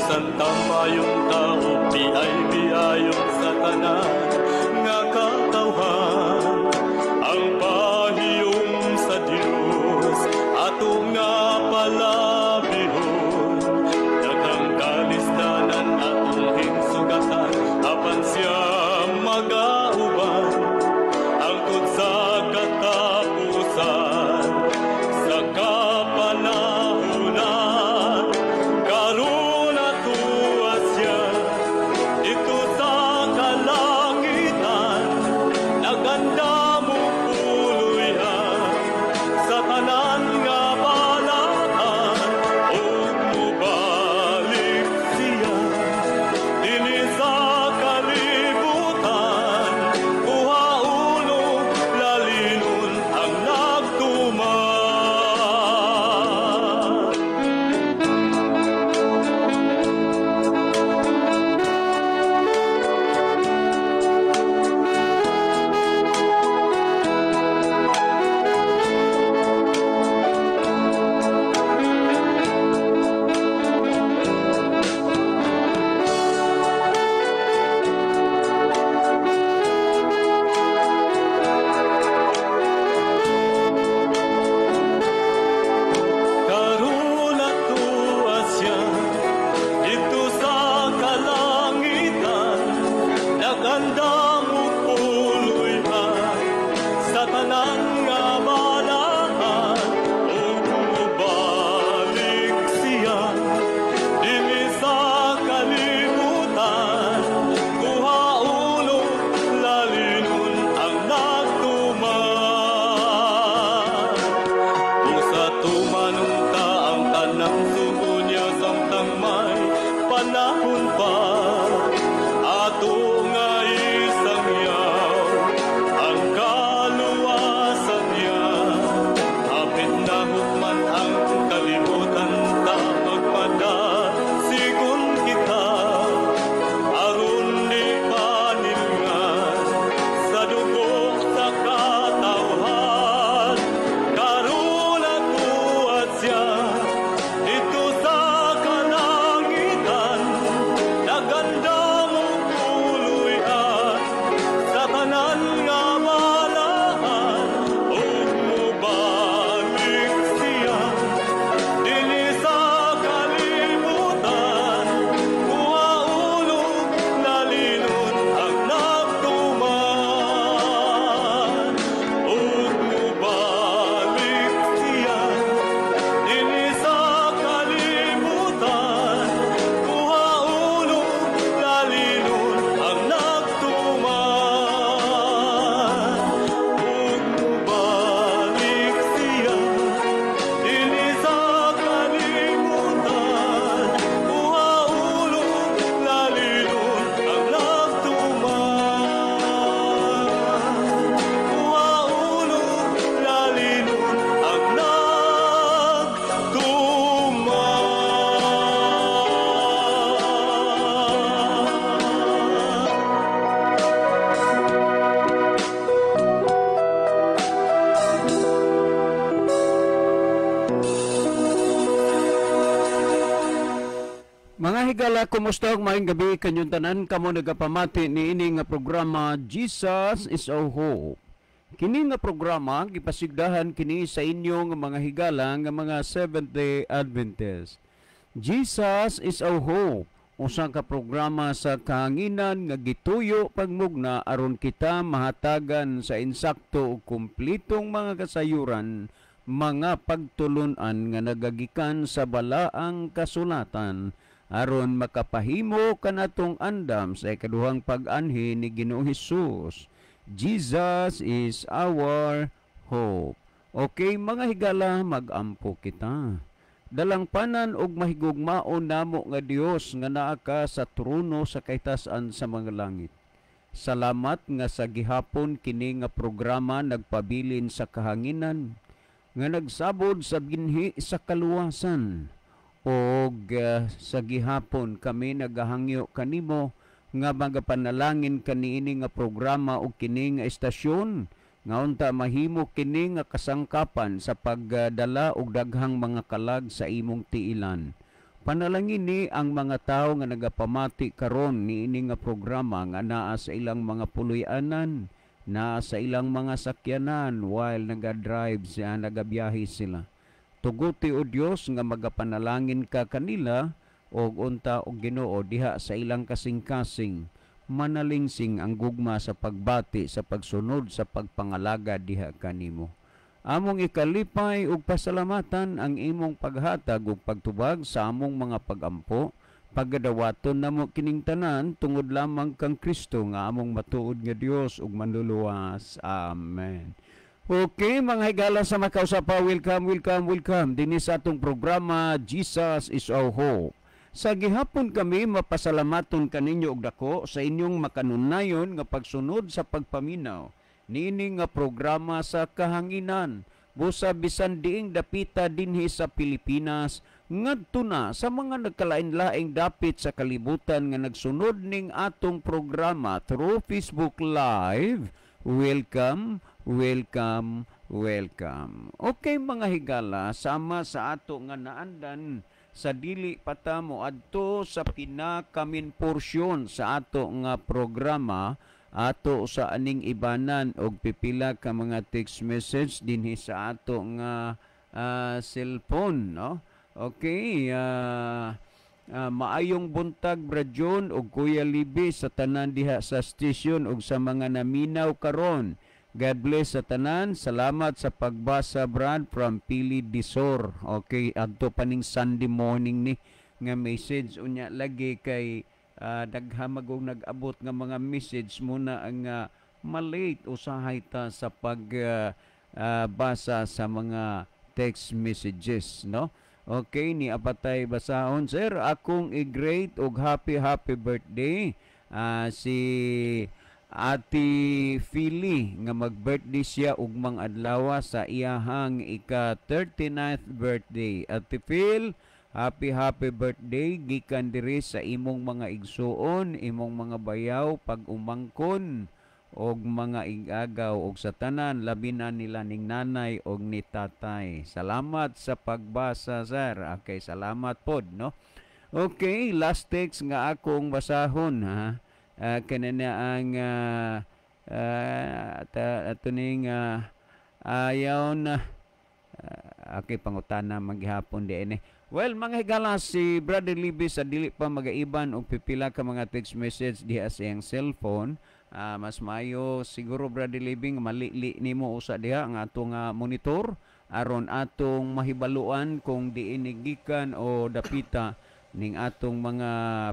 Samtang mayong tao, biay-biayon sa tanan nga katawhan. Ang pahiyom sa Dios ato nga palabihon. Daghang kalisdanan atong hinsugatan, apan siya magauban hangtod sa katapusan, sa kapanahunan. Karon atuwa siya didto sa kalangitan, nagandam og puloy-an sa tanan nga balaan, ug mobalik siya dinhi sa kalibutan, kuhaon og lalinon ang nagtuman. Karon atuwa siya didto sa kalangitan, nagandam og puloy-an sa tanan nga balaan, ug mobalik siya dinhi sa kalibutan, kuhaon og lalinon ang nagtuman. Usa tumanon ta ang tanang sugo niya samtang may panahon pa, ato nga isangyaw ang kaluwasan niya. Hapit na hukman ang kalibutan, ta magpadasigon kita, aron di panilngan sa dugo sa katawhan. Karon atuwa siya didto sa kalangitan, nagandam og puloy-an sa tanan nga balaan, ug mobalik siya dinhi sa kalibutan, kuhaon og lalinon ang nagtuman. Ug mobalik siya dinhi sa kalibutan, kuhaon og lalinon ang nagtuman. Ug mobalik siya dinhi sa kalibutan, kuhaon og lalinon ang nagtuman. Kuhaon og lalinon ang nagtuman. Mga higala, kumusta og maayong gabi kanyong tanan kamo nagapamati niini nga programa Jesus is Our Hope. Kini nga programa gipasigdahan kini sa inyong mga higala nga mga Seventh-day Adventist. Jesus is Our Hope, usa ka programa sa kahanginan nga gituyo pagmugna aron kita mahatagan sa insakto ug kumplitong mga kasayuran, mga pagtulun-an nga nagagikan sa balaang kasulatan aron makapahimo kanatong andam sa ikaduhang pag-anhi ni Ginoong Hesus. Jesus is our hope. Okay mga higala, mag-ampo kita. Dalangpanan og mahigugmaon namo nga Dios nga naa ka sa trono sa kahitasan sa mga langit. Salamat nga sa gihapon kini nga programa nagpabilin sa kahanginan nga nagsabod sa binhi sa kaluwasan. Og sa gihapon kami nagahangyo kanimo nga magapanalangin kaniini nga programa og kini nga estasyon nga unta mahimo kini nga kasangkapan sa pagdala og daghang mga kalag sa imong tiilan. Panalangini ang mga tawo nga nagapamati karon niini nga programa nga naa sa ilang mga puloy-anan, naa sa ilang mga sakyanan while naga-drive siya, nagabiyahe sila. Tuguti, O Dios, nga magapanalangin ka kanila og unta og Ginoo diha sa ilang kasing-kasing manalingsing ang gugma sa pagbati, sa pagsunod, sa pagpangalaga diha kanimo. Among ikalipay ug pasalamatan ang imong paghatag ug pagtubag sa among mga pagampo. Pagadawaton namo kining tanan tungod lamang kang Kristo nga among matuod nga Dios ug Manluluwas. Amen. Okay, mga higala sa makausapa, welcome, welcome, welcome dinhi sa atong programa Jesus is Our Hope. Sa gihapon kami mapasalamaton kaninyo og dako sa inyong makanunayon nga pagsunod sa pagpaminaw niini nga programa sa kahanginan, busa bisan diing dapita dinhi sa Pilipinas ngadto na sa mga nagkalain-laing dapit sa kalibutan nga nagsunod ning atong programa through Facebook Live. Welcome, welcome, welcome. Okay, mga higala, sama sa ato nga naandan, sa dili pa ta moadto sa pinaka-main porsyon sa ato nga programa, ato sa aning ibanan og pipila ka mga text message dinhi sa ato nga cellphone, no? Okay, maayong buntag, Brad John ug Kuya Libi, sa tanan diha sa station ug sa mga naminaw karon. God bless sa tanan. Salamat sa pagbasa, Brad, from Pili Disor. Okay, adto pa ning Sunday morning ni nga message. Unya lagi kay daghan magong nag-abot nga mga message muna ang malate usahay ta sa pag basa sa mga text messages, no? Okay, ni apatay basahon, sir. Akong i-greet og happy happy birthday si Ate Philly nga mag-birthday siya ugmang adlaw sa iyahang ika 39th birthday. Ate Phil, happy happy birthday gikan diri sa imong mga igsuon, imong mga bayaw, pag-umangkon og mga igagaw og sa tanan, labi na nila ning nanay og ni tatay. Salamat sa pagbasa, sir. Okay, salamat pod, no? Okay, last text nga akong basahon, ha. Kanina ang ato ning ayaw na okay, pangutana maghapon di ini. Well, mga higala, si Brother Libby sa dili pa magaiban og pipila ka mga text message diha sa iyang cellphone. Mas maayo siguro, Brother Libby, nga malili nimo usa diha ang atong monitor aron atong mahibaluan kung diin gikan o dapita ning atong mga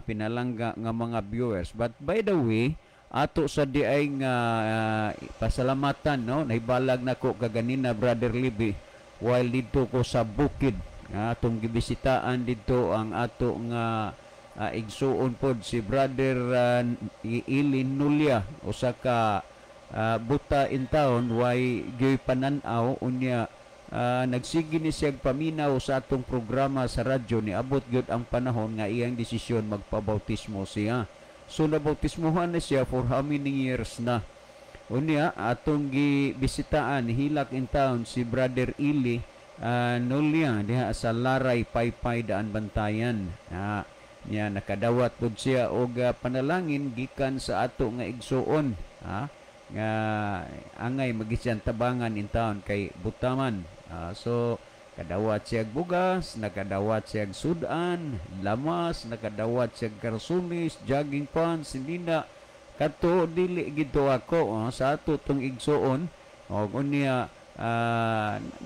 pinalangga nga mga viewers. But by the way, ato sa diay nga pasalamatan, no, nahibalag nako kaganina, Brother Libby, while didto ko sa bukid nga atong gibisitaan didto ang ato nga igsuon pod, si Brother Ilin Nulya, usa ka buta in town, way gyoy panan-aw. Unya nagsige ni siya paminaw sa atong programa sa radyo. Niabot gyud ang panahon nga iyang desisyon, magpabautismo siya. So nabautismohan na siya for how many years na. Unya atong gibisitaan, hilak in town, si Brother Ili Nulya diha sa Laray, Paypay, Daan Bantayan. Niya nakadawat pud siya og panalangin gikan sa ato nga igsuon, ha, nga angay magisyan tabangan in town kay butaman. So kadawat siya bugas, nakadawat siya sudan, lamas, nakadawat siya karsunis, jogging pants, hindi na kato dili gito ako, oh, sa ato tong igsuon. Og unya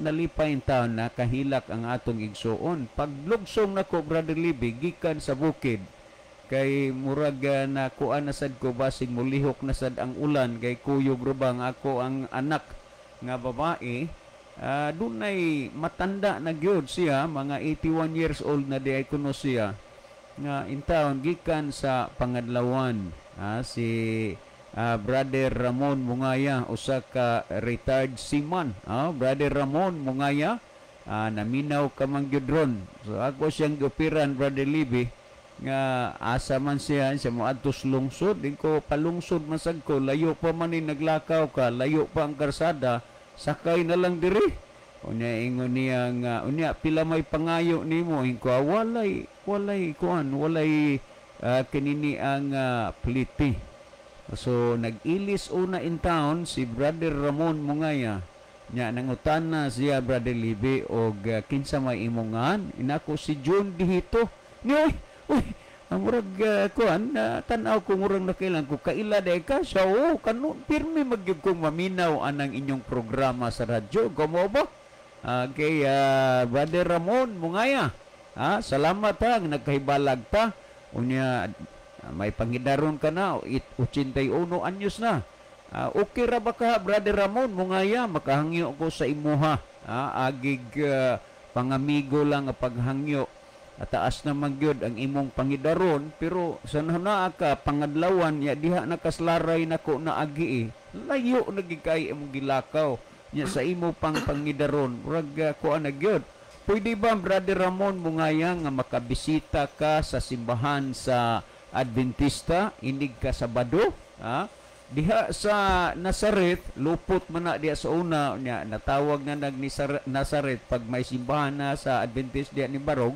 nalipay in town na kahilak ang atong igsuon. Paglugsong nako, Brother Libby, gikan sa bukid, kay murag na kuan na sad ko, basig mulihok na sad ang ulan kay kuyog ra ako ang anak nga babae. Dunay matanda na gyud siya, mga 81 years old na di ay kuno siya nga in town gikan sa Pangadlawan, si Brother Ramon Mungaya, usa ka retired seaman. Brother Ramon Mungaya, naminaw ka man gyud ron. So ako siyang gupiran, Brother Libby, nga asa man siya siya moadto sa lungsod. Di ko palungsod man sad ko, layo pa man ni naglakaw ka, layo pa ang karsada, sakay na lang diri. Unya ingon niya nga unya pila may pangayo nimo, inko, "Ah, walay kuan, walay kinini ang pliti." So nag-ilis una in town si Brother Ramon Mungaya. Nya nangutana siya, Brother Libi, og kinsa may imong ngan? Inako, si John Dihito. Ni uy, uy, ang murag kuan na tan-aw ko, murag nakailan ko, kaila day ka siya. Oh, kanu pirmi magyud kong maminaw anang inyong programa sa radyo. Kamo ba? Okay, Brother Ramon Mungaya. Ha, salamat ha, nagkahibalag ta. Unya may pangidaron ka na, 81 anyos na. Okay ra ba ka, Brother Ramon Mungaya, makahangyo ko sa imuha? Agig pangamigo lang nga paghangyo. At taas naman gyud ang imong pangidaron, pero sa naa ka pangadlawan ya diha nakaslaray nako na agi eh. Layo na gyud kay imong gilakaw. Nya sa imo pang pangidaron, murag kuan na gyud. Pwede ba, Brother Ramon Mungaya, nga makabisita ka sa simbahan sa Adventista inig ka Sabado? Ha? Diha sa Nazareth, lupot man na diha sa una nya natawag na nag Nazareth pag may simbahan na sa Adventist diha ni Barog.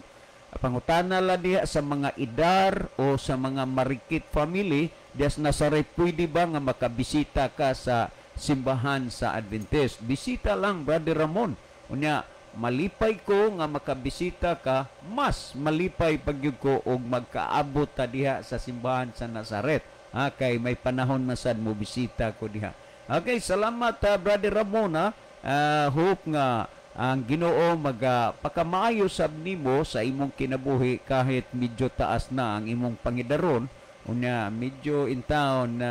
Pangutana la diha sa mga Idar o sa mga Marikit family diha sa Nazareth, pwede ba nga makabisita ka sa simbahan sa Adventist? Bisita lang, Brother Ramon. Unya malipay ko nga makabisita ka, mas malipay pagyud ko og magkaabot ta diha sa simbahan sa Nazareth. Ha, kay may panahon man sad mo bisita ko diha. Okay, salamat Brother Ramon ha. Hope nga ang Ginoo magpakamaayo sab nimo sa imong kinabuhi kahit medyo taas na ang imong pangidaron. Unya medyo in town na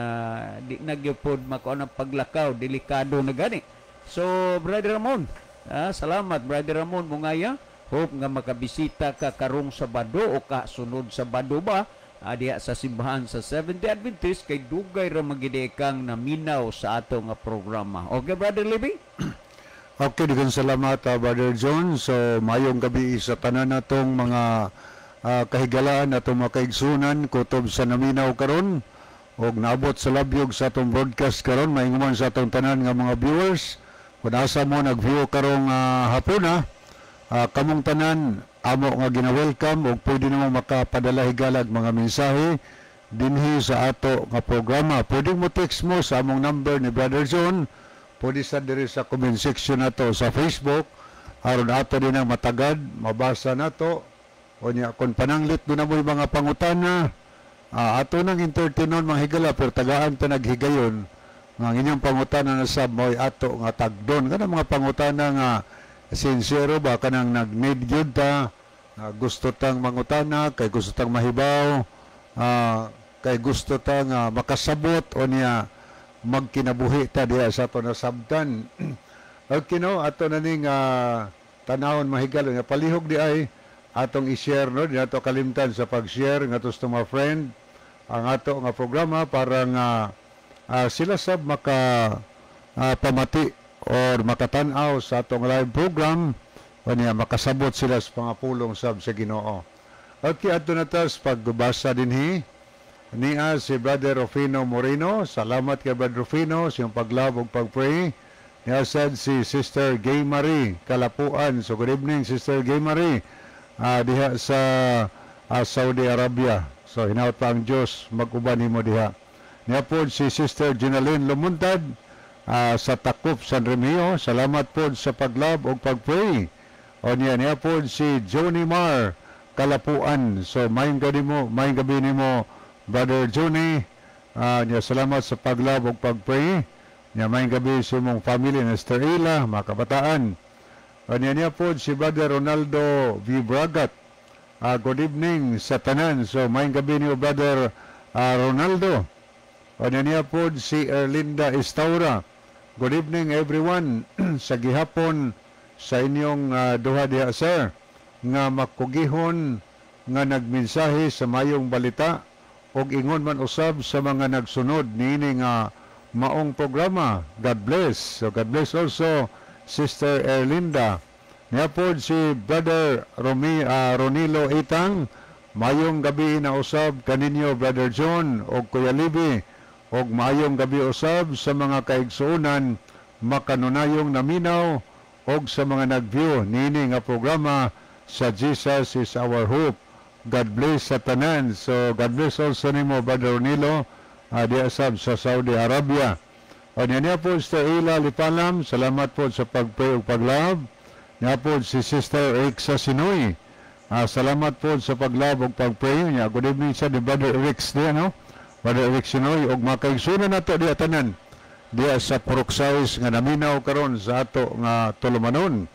di na gyud pod makuha ng paglakaw, delikado na gani. So Brother Ramon, salamat, Brother Ramon Mungaya. Hope nga makabisita ka karong Sabado o ka sunod Sabado ba diha sa simbahan sa Seventh-day Adventist kay dugay ra magyud kang naminaw sa ato nga programa. Okay, Brother Libby? Okay, daghang salamat, Brother John. So, mayong gabi sa tanan natong mga kahigalaan, atong mga kaigsunan kutob sa naminaw karon og naabot sa labyog sa atong broadcast karon. Mainguman sa atong tanan nga mga viewers. Kung asa mo nag-view karong hapuna, kamong tanan amo nga gina-welcome og pwede namo makapadala higalag mga mensahe dinhi sa ato nga programa. Pwede mo text mo sa among number ni Brother John, pwede sa diri sa comment section nato sa Facebook aron ato din ang matagad mabasa nato. Unya kung pananglit do na mo'y mga pangutana, ato nang entertainon, mga higala, pero tagaan ta naghigayon nga ang inyong pangutana na sab mo'y ato nga tagdon, kanang mga pangutana nga sincero ba, kanang nag-need gyud ta, gusto tang mangutana kay gusto tang mahibaw, kay gusto ta nga makasabot o niya magkinabuhi ta diha sa ato nasabtan. Okay no, ato na ning tanawon, mahigalo nga palihog di ay atong i-share no, di nato kalimtan sa pag-share ngadto sa mga friend ang ato nga programa para nga sila sab maka pamati or makatan-aw sa atong live program o niya makasabot sila sa pangapulong sab sa Ginoo. Okay, ato na ta sa pagbasa dinhi niya si Brother Rufino Moreno. Salamat kay Brother Rufino sa iyong pag-love ug pag-pray. Niya sad si Sister Gay Marie Kalapuan. So good evening, Sister Gay Marie, diha sa Saudi Arabia. So hinaut pa ang Diyos mag-uban nimo diha. Niya po si Sister Ginaline Lumuntad sa Takop, San Remigio. Salamat po sa pag-love ug pag-pray. O niya niya po si Johnny Mar Kalapuan. So mayong gabi nimo, Brother Johnny. Niya salamat sa pag-love ug pag-pray. Niya mayong gabi sa imong family na Sister Ila, mga kabataan. O niya niya po si Brother Ronaldo Vibragat. Good evening sa tanan. So mayong gabi niyo, Brother Ronaldo. O niya niya po si Erlinda Estaura. Good evening everyone sa gihapon sa inyong duha diha, sir, nga makugihon nga nagmensahe sa mayong balita ug ingon man usab sa mga nagsunod niini nga maong programa. God bless. So God bless also, Sister Erlinda. Niya po si Brother Ronilo Itang. Mayong gabi na usab kaninyo, Brother John ug Kuya Libi, ug maayong gabi usab sa mga kaigsuonan makanunayong naminaw. og sa mga nag-view niini nga programa sa Jesus is Our Hope. God bless sa tanan. So God bless also nimo, Brother Ronilo, diya sab sa Saudi Arabia. O niya niya po Sister Ila Lipalam, salamat po sa pag-pray ug pag-love. Niya po si Sister Exa Sinoy. Salamat po sa pag-love ug pag-pray niya. Good evening sa ni Brother Eric diya, no? Brother Eric Sinoy ug makaigsunan nato diya tanan diya sa Purok Sais nga naminaw karon sa ato nga tulumanon.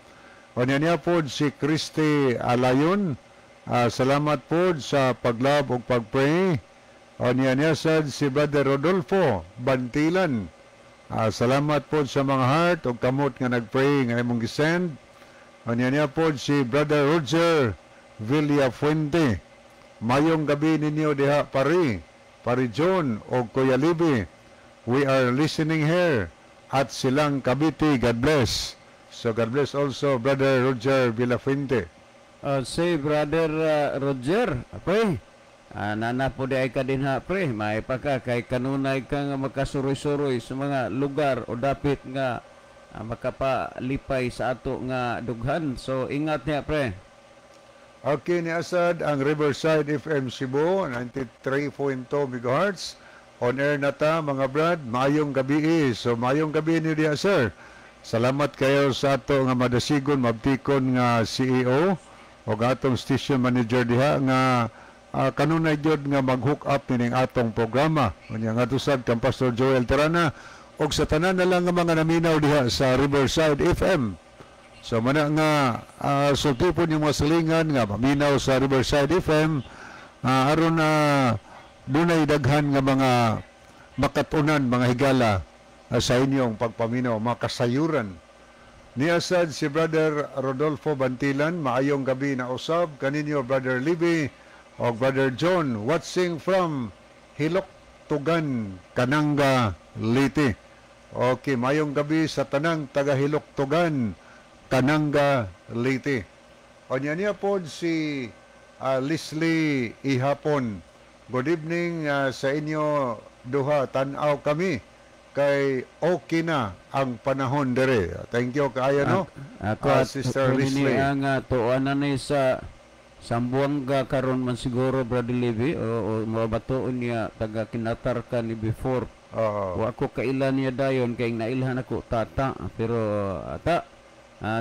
O niya niya po si Christy Alayon. Salamat po sa pag-love ug pag-pray. O niya niya sad si Brother Rodolfo Bantilan. Salamat po sa mga heart ug kamot nga nag-pray nga imong gisend. O niya niya po si Brother Roger Villafuente. Mayong gabi ninyo diha pare, Pare John o Kuya Libby. We are listening here at Silang, Cavite. God bless. So God bless also, Brother Roger Villafuente. Si Brother Roger, pre. Nana po di ay ka din ha, pre. May pa ka kay kanunay ka nga makasuroy-suroy sa mga lugar o dapit nga makapalipay sa ato nga dughan. So ingat niya, pre. Okay, ni Asad, ang Riverside FM Cebu, 93.2 MHz. On air na ta, mga brad. Mayong gabi. So, mayong gabi ni diya, sir. Salamat kayo sa ato nga madasigon, mabtikon nga CEO o atong station manager diha nga kanunay gyud nga mag-hook up nining atong programa. Unya nga sad kang Pastor Joel Terana og sa tanan na lang nga mga naminaw diha sa Riverside FM. So mana nga sulti po yung mga silingan nga maminaw sa Riverside FM aron na dunay daghan nga mga makatunan, mga higala sa inyong pagpaminaw, mga kasayuran. Niasad si Brother Rodolfo Bantilan, maayong gabi na usab kaninyo, Brother Libby o Brother John, watching from Hiloktugan, Kananga, Leyte. Okay, maayong gabi sa tanang taga Hiloktugan, Kananga, Leyte. O niya niya po si Leslie Ihapon. Good evening sa inyo duha, tan-aw kami kay okay na ang panahon dere. Thank you kaayo, no. Ako at Sister ni Leslie. Ang tuan na ni sa Sambuanga karon man siguro, Brother Levi, o mabatuon niya taga kinatar ka ni before. Oo. Wa ko kaila niya dayon kay nailhan ako tata, pero ata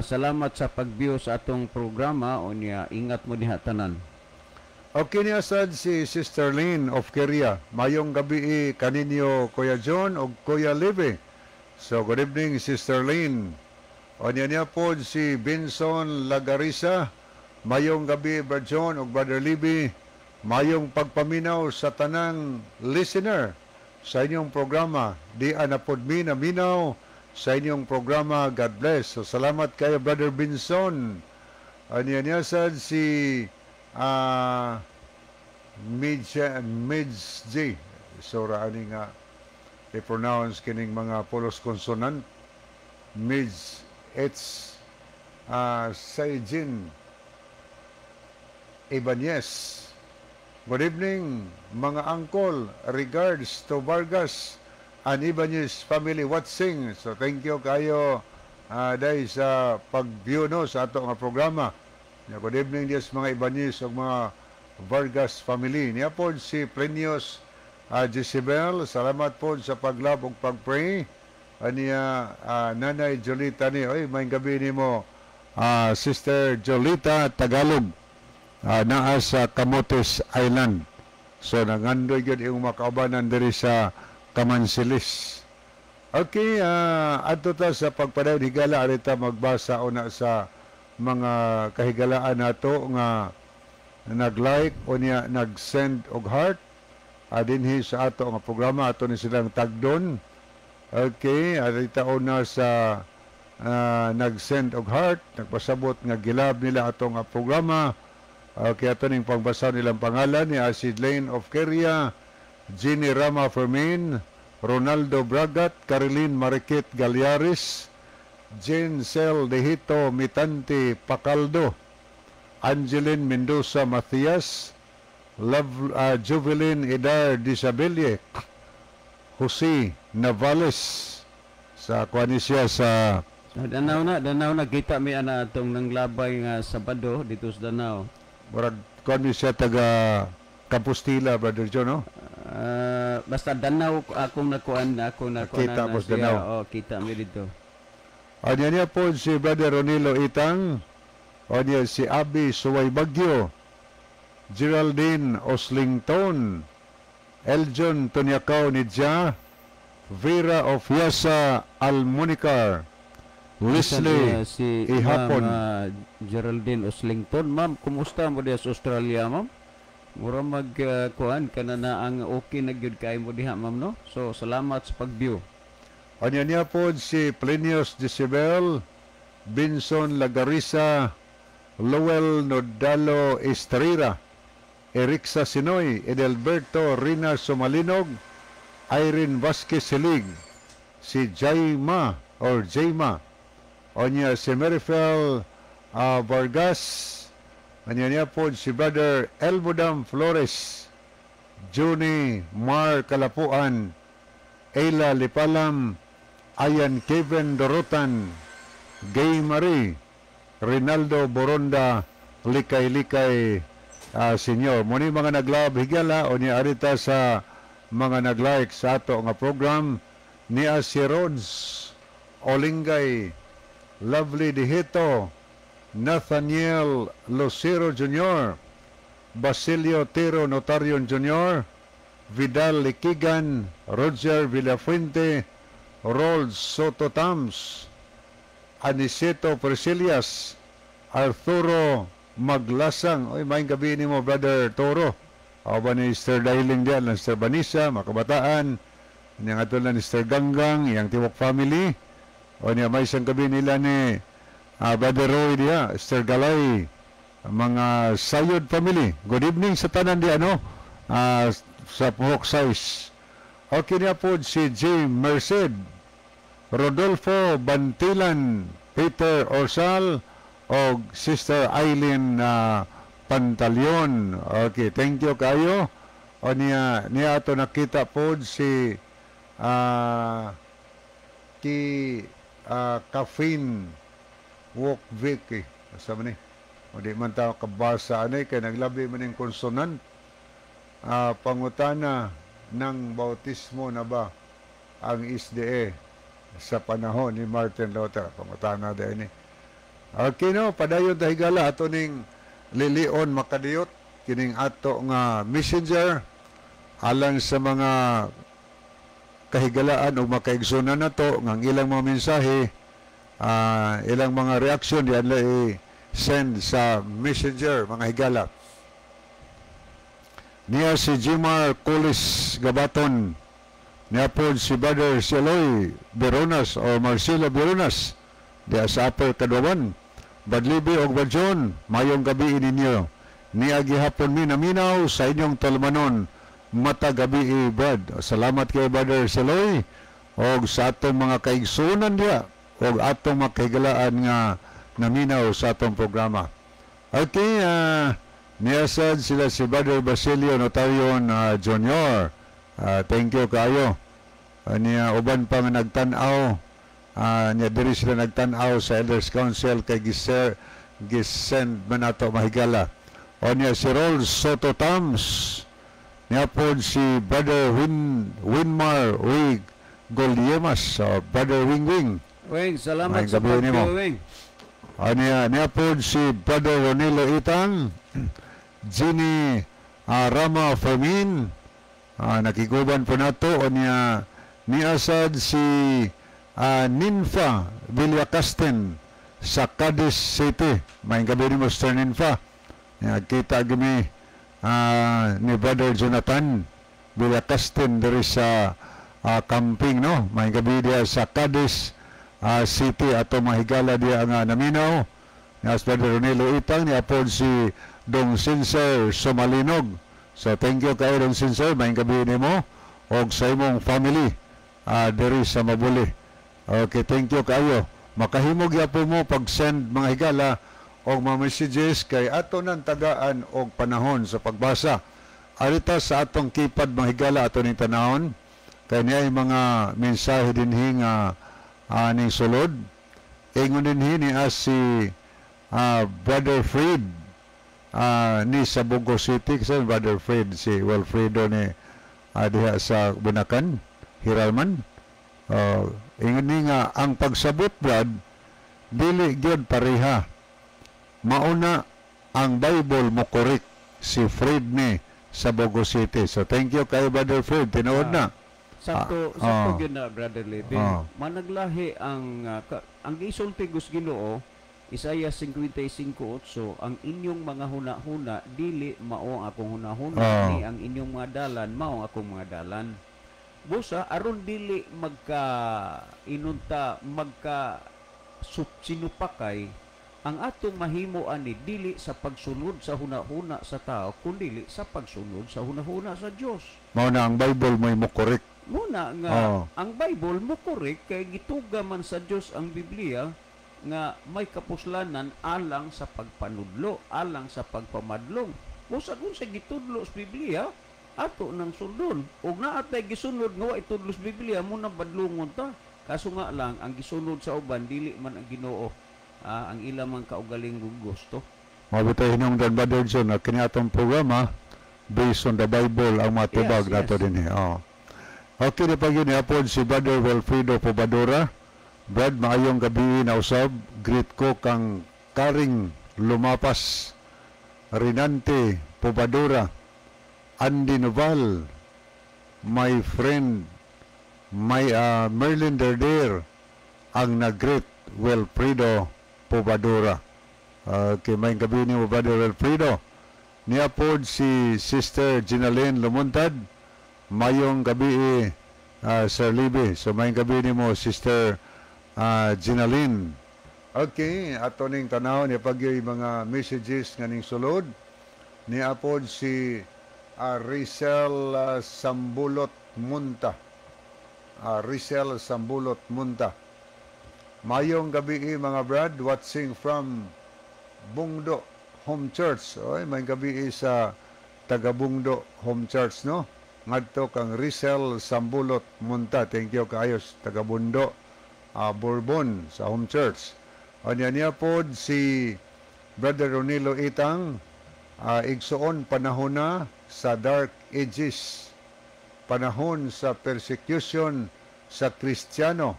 salamat sa pag-view sa atong programa unya ingat mo diha tanan. Okay niya sad si Sister Lynn of Korea. Mayong gabi kaninyo, Kuya John o Kuya Levi. So good evening, Sister Lynn. O niya niya po si Binson Lagarisa. Mayong gabi, Brother John o Brother Libby. Mayong pagpaminaw sa tanang listener sa inyong programa. Di anapod mi na minaw sa inyong programa. God bless. So salamat kayo, Brother Binson. O niya niya sad si Midge, Midge J. So ani nga i-pronounce kining mga pulos consonant. Midge H Saijin Ibanez. Good evening, mga angkol. Regards to Vargas and Ibanez family watching. So thank you kayo dahil sa pag-view, no, sa ato nga programa. Ya, good evening diya sa mga Ibanez ug mga Vargas family. Niya po si Plenius Jezebel, salamat po sa pag-love ug pag-pray. Aniya Nanay Jolita ni, oy, may gabi nimo, Sister Jolita Tagalog, naa sa Camotes Island. So nangandoy gyud imong makaubanan diri sa Kamansilis. Okay, adto ta sa pagpadayon, higala, arita magbasa una sa mga kahigalaan nato nga nag-like o niya nag-send og heart dinhi sa ato nga programa, ato ni silang tagdon. Okay, arita una sa nag-send og heart, nagpasabot nga gilab nila ato nga programa. Okay, ato ning pagbasa nilang pangalan ni Acid Lane of Keria, Jenny Rama Fermin, Ronaldo Bragat, Caroline Marikit Galiaris, Jane Cel Dehito Mitante Pacaldo, Angeline Mendoza Matias, Love, Juvelin Idar Disabelle, Jose Navales sa kuan siya sa Danaw na, Danaw na kita mi ana atong nanglabay nga Sabado dito sa Danau. Murag kuan mi siya taga Compostela, Brother John, no? Ah, basta Danaw akong nakuan, ako nakuan Nakita na mo sa siya. Danau. Oh, kita mi dito. Anya niya po si Brother Ronilo Itang, anya si Abi Suway Bagyo, Geraldine Oslington, Eljon Tonyakaw Nidja, Vera Ofiasa Almunicar, Leslie Bisan, si Ihapon. Ma'am Geraldine Oslington. Ma'am, kumusta mo diha sa Australia, ma'am? Mura mag kuan kana na ang okay na gyud kay mo diha, ma'am, no? So salamat sa pag-view. Anya niya po si Plinius Decibel, Binson Lagarisa, Lowell Nodalo Estrera, Erixa Sinoy, Edelberto Rina Sumalinog, Irene Vasquez Silig, si Jaima or Jayma, onya si Merifel Vargas, anya niya po si Brother Elmodam Flores, Juni Mar Kalapuan, Ayla Lipalam, Ayan Kevin Dorotan, Gay Marie, Rinaldo Boronda, Likay-Likay Senyor. Muni mga nag-love higala o niya arita sa mga nag-like sa ato nga program niya si Rods Olingay, Lovely Dihito, Nathaniel Lucero Jr., Basilio Tero Notarion Jr., Vidal Likigan, Roger Villafuente, Rold Soto Tams, Aniceto Priscilias, Arturo Maglasang. Oy, maayong gabi nimo, Brother Toro. O ba ni Sir Dailing diyan, ng Sir Banisa, mga kabataan, niyang ato na ni Sir Ganggang, iyang tiwok family. O niya may isang gabi nila ni Brother Roy diya, Sir Galay, mga Sayod family. Good evening sa tanan di ano, sa Puhok Size. Okay niya po si J. Merced, Rodolfo Bantilan, Peter Orsal, o Sister Eileen Pantaleon. Okay, thank you kayo. O niya, niya ato nakita po si ki Caffeine Walkvik eh. Asa man eh? O di man ta kabasa ani kay naglabi man yung consonant. Pangutana ng bautismo na ba ang SDA sa panahon ni Martin Luther? Pangutana din ni. Okay no, padayon ta higala ato ning lilion makadiyot kining ato nga messenger alang sa mga kahigalaan o makaigsunan nato nga ang ilang mga mensahe, ilang mga reaksyon diyan la i-send sa messenger, mga higala. Niya si Jimar Colis Gabaton, niya po si Brother Siloy Beronas o Marcelo Beronas diya sa Upper Kaduawan. Badlibi og Badjon, mayong gabi ninyo. Niya gihapon mi naminaw sa inyong tulumanon. Mata gabi, Brad. Salamat kay Brother Siloy og sa atong mga kaigsunan diya og atong mga kahigalaan nga naminaw sa atong programa. Okay, niya sad sila si Brother Basilio Notarion Jr. Thank you kayo. Niya uban pa nga nagtan-aw, niya diri sila nagtan-aw sa Elders Council kay giser gisend man nato mahigala. O niya si Rol Soto Tams, niya po si Brother Winmar Wig Goliemas, Brother Wing Wing. Wing, salamat Maayong sa gabi nimo. pag-view, Wing. O niya po si Brother Ronilo Itang, Ginny Rama Fermin, nakiguban po nato. O niya niasad si Ninfa Villacasten sa Cadiz City. Maayong gabi nimo, Sir Ninfa. Niya, kita gimi ni Brother Jonathan Villacasten diri sa camping, no. Maayong gabi diya sa Cadiz City ato mahigala diya nga naminaw. Niya si Brother Ronelo Itang, niya po si Dong Sinser Sumalinog. So thank you kayo, Dong Sinser, maayong gabi nimo og sa imong family diri sa Mabuli. Okay, thank you kayo. Makahimog po mo pag-send mga higala og mga messages kay ato nang tagaan og panahon sa pagbasa. Arita sa atong keypad mga higala ato ning tanahon kay niya ay mga mensahe dinhi nga aning sulod. Ingon din ni as si Brother Fred ni sa Bogo City kasi Brother Fred si Wilfredo ni diha sa Bunakan, Hiralman. Ingon ni nga ang pagsabot, Brad, dili gyud pareha. Mauna ang Bible mo correct si Fred ni sa Bogo City. So thank you kay Brother Fred, tinuod na. Sakto, sakto gyud na, Brother Levin. Managlahi ang ang gisulti gus Ginoo, Isaiah 55:8, ang inyong mga huna-huna dili mao ang akong huna-huna, ni ang inyong mga dalan mao ang akong mga dalan. Busa aron dili magka inunta magka sinupakay ang atong mahimo ani dili sa pagsunod sa huna-huna sa tao kundi sa pagsunod sa huna-huna sa Dios. Mao na ang Bible mo correct. Muna nga ang Bible mo correct kay gituga man sa Dios ang Biblia nga may kapuslanan alang sa pagpanudlo, alang sa pagpamadlong. Busa kung sa gitudlo sa Biblia, ato nang sundon. Ug naa tay gisunod nga wa itudlo sa Biblia, mo na badlungon ta. Kaso nga lang ang gisunod sa uban dili man ang Ginoo. Ang ila man kaugaling gusto. Mao bitay hinungdan, Brother John, na kini atong programa based on the Bible ang matubag nato dinhi. Oh. Okay na pag yun, hapon si Brother Wilfredo Pobadora. Brad, maayong gabi na usab. Greet ko kang Karing Lumapas, Rinante Pobadora, Andy Noval, my friend, my Merlin Derder, ang nag-greet Wilfredo Pobadora. Okay, may gabi ni mo, Brother Wilfredo. Niya pod si Sister Ginalyn Lumuntad. Mayong gabi, Sir Libby. So may gabi ni mo, Sister Ginalyn. Okay, ato ning tanaw ni pag mga messages nga ning sulod. Niya pod si Rizel Sambulot Munta. Rizel Sambulot Munta. Mayong gabi mga brad, watching from Bungdo Home Church. Oy, may gabi sa taga Bungdo Home Church, no? Ngadto kang Rizel Sambulot Munta. Thank you kaayos taga Bundo, Bourbon sa Home Church. Anya niya pod si Brother Ronilo Itang, igsoon, panahon na sa Dark Ages, panahon sa persecution sa Kristiyano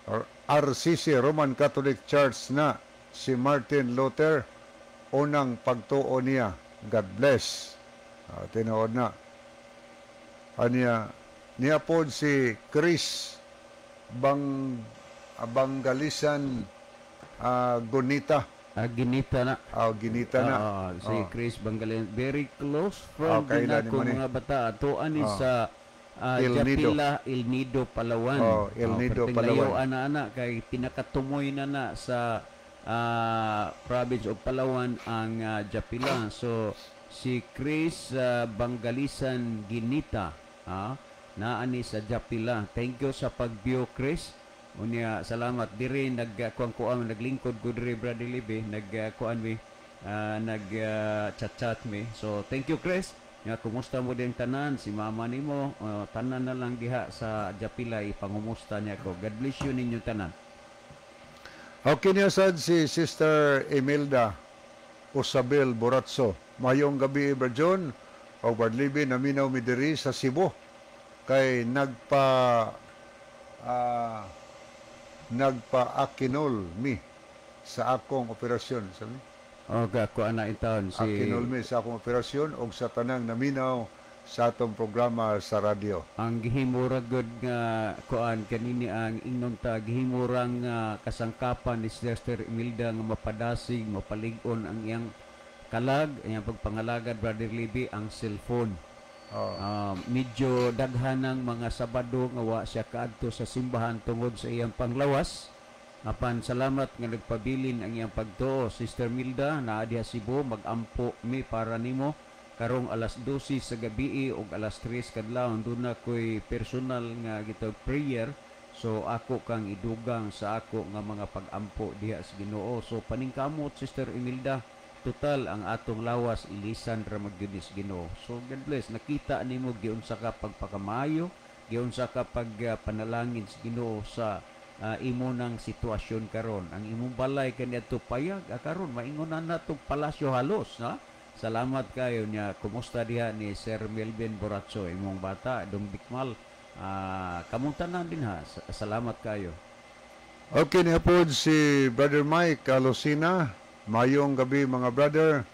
or RCC, Roman Catholic Church, na si Martin Luther unang pagtuo niya. God bless. Tinuod na. Anya niya pod si Chris Bang Bangalisan Gonita. Ginita na. Ginita na. Oo, si Chris Bangalian. Very close friend kailan din ako ni mo ni? Mga bata. Ato ani sa El Nido. Japila, El Nido, Palawan. Oh, El Nido, perting Palawan. layo ana ana kay pinakatumoy na na sa province of Palawan ang Japila. So si Chris Bangalisan Ginita, naani sa Japila. Thank you sa pag-view, Chris. Unya salamat diri nagkuan kuan naglingkod ko diri, Brother Libby, nagkuan mi nag chat-chat mi. So thank you, Chris. Nga kumusta mo din tanan si mama nimo, tanan na lang diha sa Japila ipangumusta niya ko. God bless you ninyo tanan. Okay niya sad si Sister Imelda Usabel Boratso. Mayong gabi, Brad John o Brad Libby, naminaw mi diri sa Cebu kay nagpa-akinol mi sa akong operasyon. Sabi? Okay, ko ana intawon si Akinol mi sa akong operasyon og sa tanang naminaw sa atong programa sa radyo. Ang gihimura gud nga kuan kanini ang ingnon ta gihimurang kasangkapan ni Sister Imelda nga mapadasig mapalig-on ang iyang kalag, iyang pagpangalagad, Brother Libby, ang cellphone. Medyo daghan ng mga Sabado nga wa siya kaadto sa simbahan tungod sa iyang panglawas. Apan salamat nga nagpabilin ang iyang pagtuo. Sister Milda, naa diha Cebu, magampo mi para nimo karong alas 12 sa gabi ug alas 3 kadlawon. Duna koy personal nga gitawag prayer. So ako kang idugang sa ako nga mga pagampo diha sa Ginoo. So paningkamot, Sister Imelda, total ang atong lawas ilisan ra magyud ni sa Ginoo. So God bless. Nakita nimo giunsa ka pagpakamayo, giunsa ka pag panalangin sa Ginoo sa imo nang sitwasyon karon. Ang imong balay kaniadto payag, karon maingon na natong palasyo halos, no? Salamat kayo niya. Kumusta diha ni Sir Melvin Boracho, imong bata, Dong Bikmal. Kamong tanan din ha. Salamat kayo. Okay, niya pod si Brother Mike Alocina. Mayong gabi, mga brother.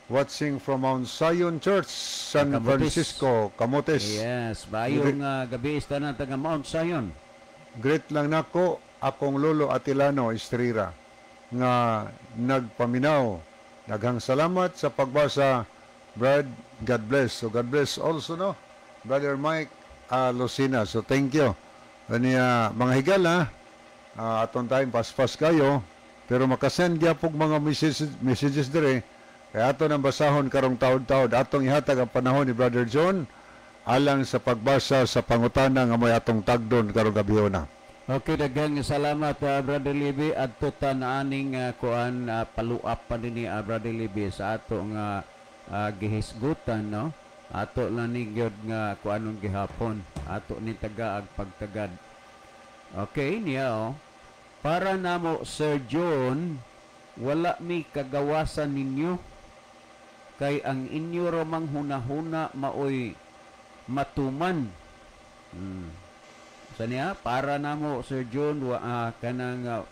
Watching from Mount Zion Church, San Camotes. Francisco, Camotes. Yes, bayong gabi is tanan taga Mount Zion. Greet lang nako akong lolo Atilano Estrera nga nagpaminaw. Daghang salamat sa pagbasa, Brad. God bless. So God bless also, no? Brother Mike Lucina. So thank you. Aniya, mga higala, aton tayong paspas kayo, pero makasend gyapon mga messages dire. Kaya ato nang basahon karong taod-taod. Atong ihatag ang panahon ni Brother John alang sa pagbasa sa pangutana nga may atong tagdon karong gabhiona. Okay, daghang salamat, Brother Libby, adto ta na aning kuan, paluap pa dinhi, Brother Libby, sa ato nga gihisgutan, no. Ato lang ni gyud nga kuanon gihapon. Ato ni tagaag pagtagad. Okay, niya oh. Para namo, Sir John, wala mi kagawasan ninyo kay ang inyo ramang hunahuna maoy matuman. Sa niya, para namo, Sir John, wa, kanang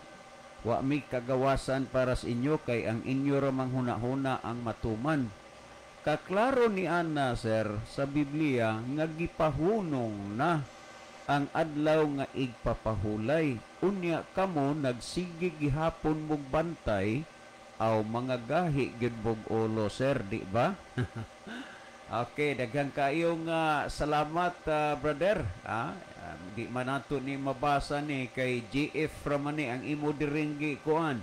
wa mi kagawasan para sa inyo kay ang inyo ramang hunahuna ang matuman. Kaklaro ni Ana, sir, sa Biblia nga gipahunong na ang adlaw nga igpapahulay. Unya kamo nagsige gihapon mog bantay aw mga gahi gyud mog ulo, sir, di ba? Okay, daghang kayo nga salamat, brother. Di man nato ni mabasa ni kay GF ramani ang imo diringgi kuan.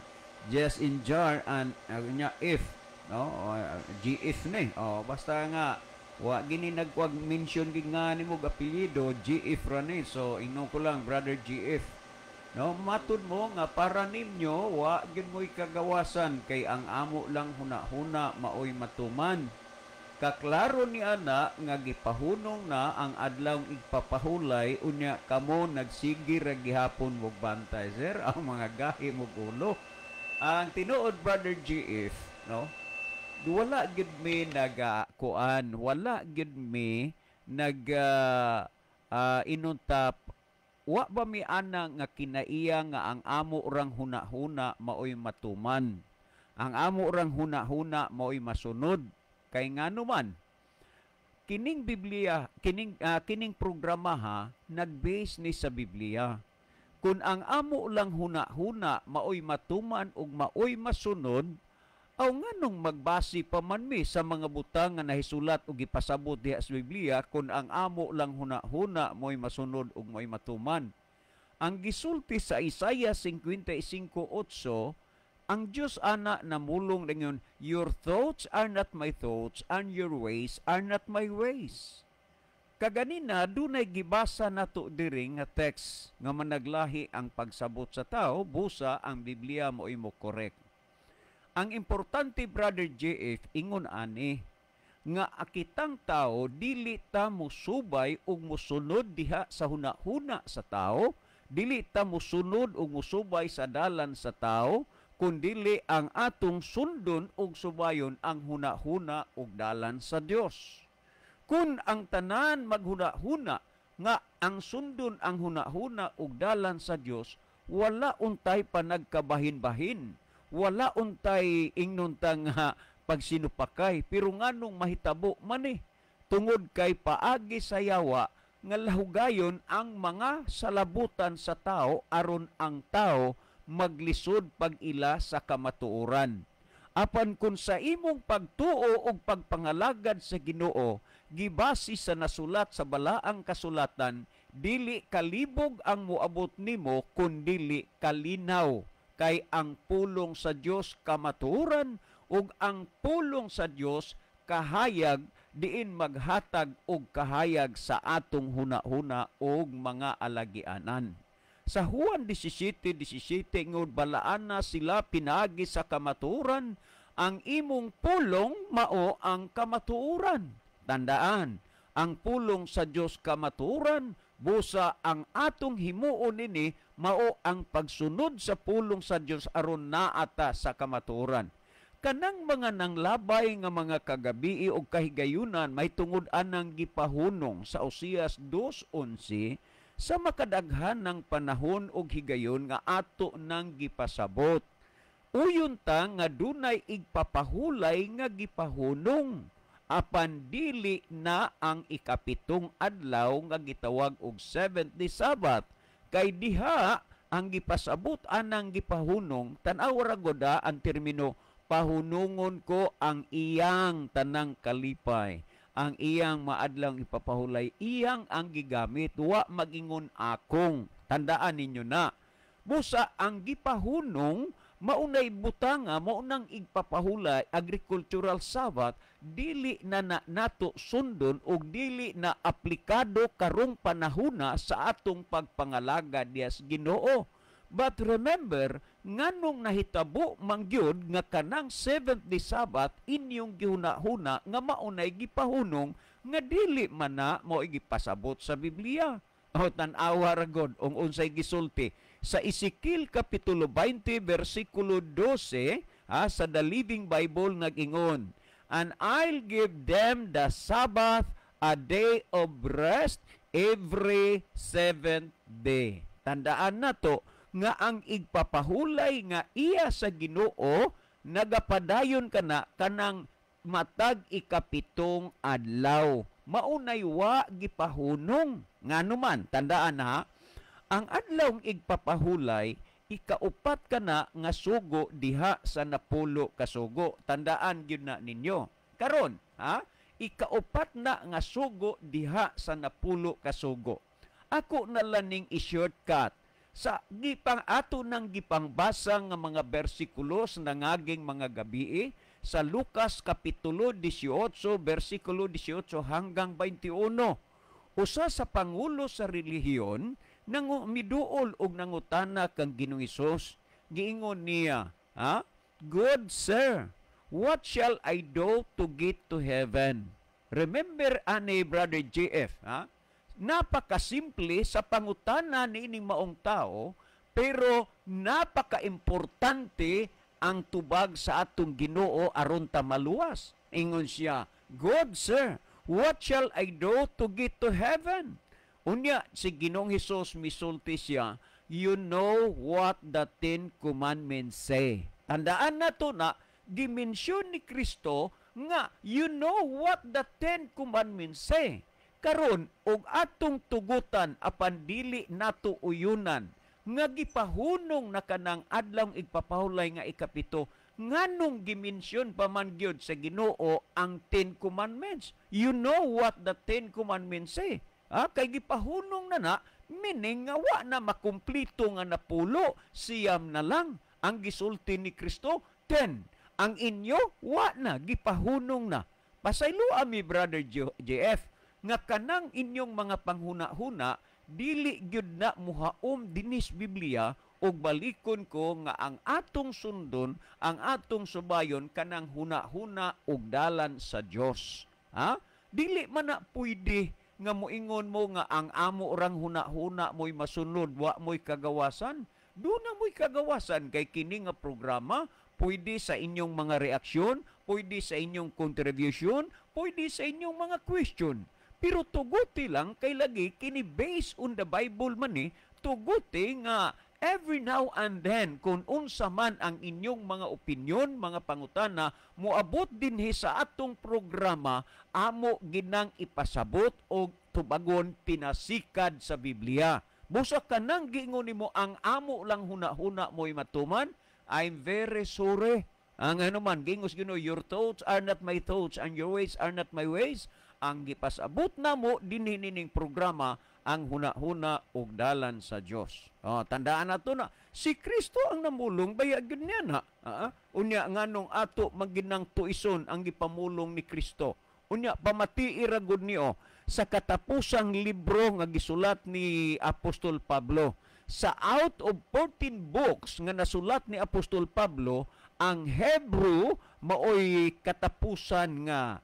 Just in jar and nya if, no, GF ni. Oh, basta nga wa gini nagwag mention gid nga nimo apelyido, GF ra ni. So ino ko lang, Brother GF. No, matud mo nga para ninyo wa gid mo'y kagawasan kay ang amo lang huna-huna maoy matuman. Kaklaro ni ana nga gipahunong na ang adlaw igpapahulay, unya kamo nagsige ra gihapon mog bantay, sir, ang mga gahi mog ulo. Ang tinuod, Brother GF, no, wala gid mi naga kuan, wala gid mi nag inuntap, wa ba mi ana nga kinaiya nga ang amo rang huna-huna maoy matuman, ang amo rang huna-huna maoy masunod. Kay ngano man kining Biblia, kining programa ha, nag-base ni sa Biblia. Kung ang amo lang huna-huna maoy matuman ug maoy masunod, aw nganong magbase pa man mi sa mga butang nga nahisulat ug gipasabot diha sa Biblia kung ang amo lang huna-huna mo'y masunod ug mo'y matuman? Ang gisulti sa Isaiah 55:8, ang Diyos ana namulong ningon, "Your thoughts are not my thoughts and your ways are not my ways." Kaganina dunay gibasa nato diri nga text nga managlahi ang pagsabot sa tao, busa ang Biblia mo imo correct. Ang importante, Brother JF, ingon ani nga akitang tao dili ta musubay ug musunod diha sa hunahuna sa tao, dili ta musunod ug musubay sa dalan sa tao, kundili ang atong sundon ug subayon ang hunahuna ug dalan sa Dios. Kun ang tanan maghunahuna nga ang sundon ang hunahuna ug dalan sa Dios, wala untay panagkabahin-bahin, wala untay ingnon ta nga pagsinupakay, pero nganong mahitabo man eh, tungod kay paagi sa yawa nga lahugayon ang mga salabutan sa tao aron ang tao maglisod pag-ila sa kamatuoran. Apan kung sa imong pagtuo ug pagpangalagad sa Ginoo gibase sa nasulat sa balaang kasulatan, dili kalibog ang moabot nimo kun dili kalinaw, kay ang pulong sa Dios kamatuoran ug ang pulong sa Dios kahayag, diin maghatag og kahayag sa atong huna-huna ug mga alagianan. Sa Juan 17:17, ngod balaan na sila pinaagi sa kamatuoran, ang imong pulong mao ang kamatuoran. Tandaan, ang pulong sa Dios kamatuoran, Busa ang atong himuon nini mao ang pagsunod sa pulong sa Dios aron naa ta sa kamatuoran. Kanang mga nanglabay nga mga kagabii o kahigayunan may tungod anang gipahunong sa Oseas 2:11 sa makadaghan ng panahon og higayon nga ato nang gipasabot. Uyon ta nga dunay igpapahulay nga gipahunong, apan dili na ang ikapitong adlaw nga gitawag og seventh day Sabbath, kay diha ang gipasabot anang gipahunong. Tan-aw ra gud ang termino, "Pahunungon ko ang iyang tanang kalipay," ang iyang maadlawng ipapahulay, iyang ang gigamit, wa magingon akong. Tandaan ninyo na. Busa ang gipahunong maunay butanga, maunang igpapahulay, agricultural Sabbath, dili na, na nato sundon og dili na aplikado karong panahuna sa atong pagpangalaga diya sa Ginoo. But remember, nganong nahitabo mangyud nga kanang seventh day Sabbath inyong gihuna-huna nga maunay gipahunong nga dili man na mao gipasabot sa Biblia? O tan-awa ra gud ung unsay gisulti sa Ezekiel kapitulo 20 bersikulo 12, ha, sa The Living Bible nag-ingon, "And I'll give them the Sabbath, a day of rest every seventh day." Tandaan nato nga ang igpapahulay nga iya sa Ginoo nagapadayon kana kanang matag ikapitong adlaw. Maunay wa gipahunong. Ngano man, tandaan ha, ang adlawng igpapahulay, ikaupat kana nga sugo diha sa 10 ka sugo. Tandaan gyud na ninyo. Karon, ha, ikaupat na nga sugo diha sa 10 ka sugo. Ako na lang ning i-shortcut sa gipang ato nang gipangbasa nga mga bersikulo sa nangaging mga gabii sa Lucas kapitulo 18 bersikulo 18 hanggang 21. Usa sa pangulo sa relihiyon nang miduol og nangutana kang Ginoong Hesus. Giingon niya, ha, "Good sir, what shall I do to get to heaven?" Remember ani, Brother JF, ha? Napakasimple sa pangutana niining maong tao, pero napakaimportante ang tubag sa atong Ginoo aron ta maluwas. Ingon siya, "Good sir, what shall I do to get to heaven?" Unya si Ginoong Hesus misulti siya, "You know what the Ten Commandments say." Tandaan nato na gimensyon ni Kristo nga "You know what the Ten Commandments say." Karon og atong tugutan apan dili nato uyunan nga gipahunong na kanang adlawng igpapahulay nga ikapito, nganong gimensyon pa man gyud sa Ginoo ang Ten Commandments? "You know what the Ten Commandments say." Ah, kay gipahunong na na, meaning nga wa na makumplito nga 10, 9 na lang. Ang gisulti ni Kristo, 10. Ang inyo, wa na, gipahunong na. Pasaylo mi, Brother JF, nga kanang inyong mga panghuna-huna, dili gyud na muhaom dinis Biblia, ug balikon ko nga ang atong sundon, ang atong subayon kanang huna-huna ug dalan sa Dios. Ha? Dili man na pwede nga moingon mo nga ang amo rang huna-huna mo'y masunod, wa mo'y kagawasan. Duna mo'y kagawasan kay kini nga programa pwede sa inyong mga reaksyon, pwede sa inyong contribution, pwede sa inyong mga question. Pero tuguti lang kay lagi kini based on the Bible man ni, tuguti nga every now and then kung unsa man ang inyong mga opinyon, mga pangutana, moabot dinhi sa atong programa, amo ginang ipasabot og tubagon pinasikad sa Biblia. Busa kanang giingon nimo ang amo lang huna-huna mo'y matuman, I'm very sorry. Ang ano man, gingos Ginoo, "Your thoughts are not my thoughts and your ways are not my ways." Ang gipasabot namo dinhi nining programa ang huna-huna ug dalan sa Dios. Oh, tandaan nato na si Kristo ang namulong, baya gyud niya na. Unya nganong ato maginang tuison ang gipamulong ni Kristo? Unya pamatii ra gud niyo sa katapusang libro nga gisulat ni Apostol Pablo. Sa out of 14 books nga nasulat ni Apostol Pablo, ang Hebrew maoy katapusan nga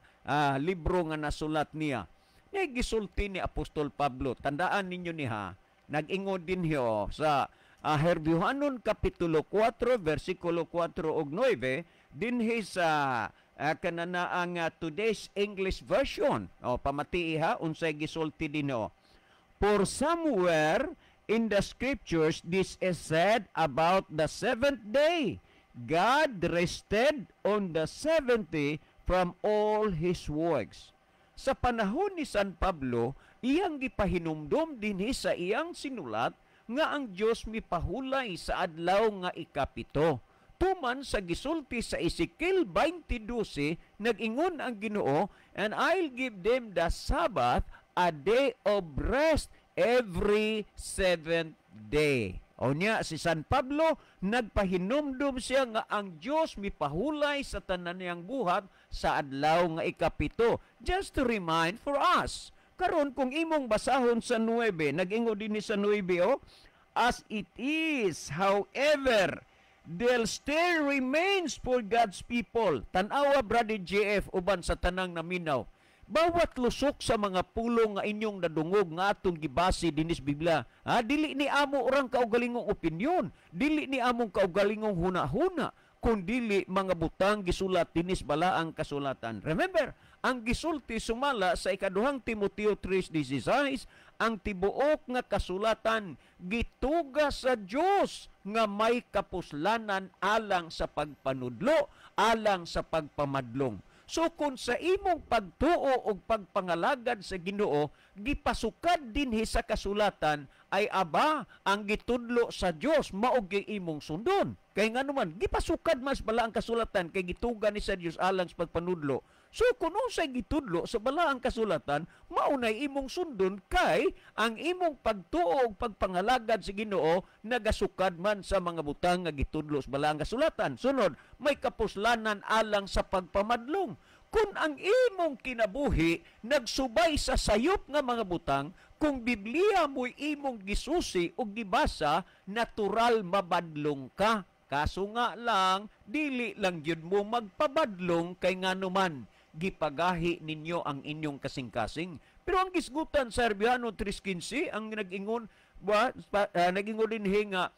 libro nga nasulat niya. Nga gisulti ni Apostol Pablo, tandaan ninyo niha, nag-ingon din hiyo sa Herbiohanon Kapitulo 4, versikulo 4 ug 9, dinhi sa kanana ang today's English version. O, pamatii ha, unsay gisulti dinhi. "For somewhere in the scriptures this is said about the seventh day: God rested on the seventh day from all His works." Sa panahon ni San Pablo, iyang gipahinumdom dinhi sa iyang sinulat nga ang Dios mipahulay sa adlaw nga ikapito. Tuman sa gisulti sa Ezekiel 20:12, nag-ingon ang Ginoo, "And I'll give them the Sabbath, a day of rest every seventh day." O niya, si San Pablo, nagpahinumdum siya nga ang Dios mipahulay sa tanan niyang buhat sa adlaw nga ikapito. Just to remind for us. Karon kung imong basahon sa 9, nag-ingon din ni sa 9, oh, "As it is, however, there still remains for God's people." Tanawa, Brother JF, uban sa tanang naminaw. Bawat lusok sa mga pulong nga inyong nadungog nga atong gibase dinis Biblia, ha, dili ni amo orang kaugalingong opinyon, dili ni among kaugalingong huna-huna, kundili mga butang gisulat dinis balaang kasulatan. Remember, ang gisulti sumala sa ikaduhang Timoteo 3:16, ang tibuok nga kasulatan gituga sa Dios nga may kapuslanan alang sa pagpanudlo, alang sa pagpamadlong. So kung sa imong pagtuo og pagpangalagad sa Ginoo gipasukad dinhi sa kasulatan, ay aba, ang gitudlo sa Dios mao gyud imong sundon. Kay nganuman gipasukad mas balaang kasulatan kay gituga ni sa Dios alang sa pagpanudlo. So kung unsay gitudlo sa balaang kasulatan, mao nay imong sundon kay ang imong pagtuo ug pagpangalagad sa Ginoo nagasukad man sa mga butang nga gitudlo sa balaang kasulatan. Sunod, may kapuslanan alang sa pagpamadlong. Kung ang imong kinabuhi nagsubay sa sayop nga mga butang, kung Biblia mo'y imong gisusi o gibasa, natural mabadlong ka. Kaso nga lang, dili lang gyud mo magpabadlong kay nganuman gipagahi ninyo ang inyong kasing-kasing. Pero ang gisgutan sa Herbiano 3:15, ang nag-ingon, nag-ingon din nga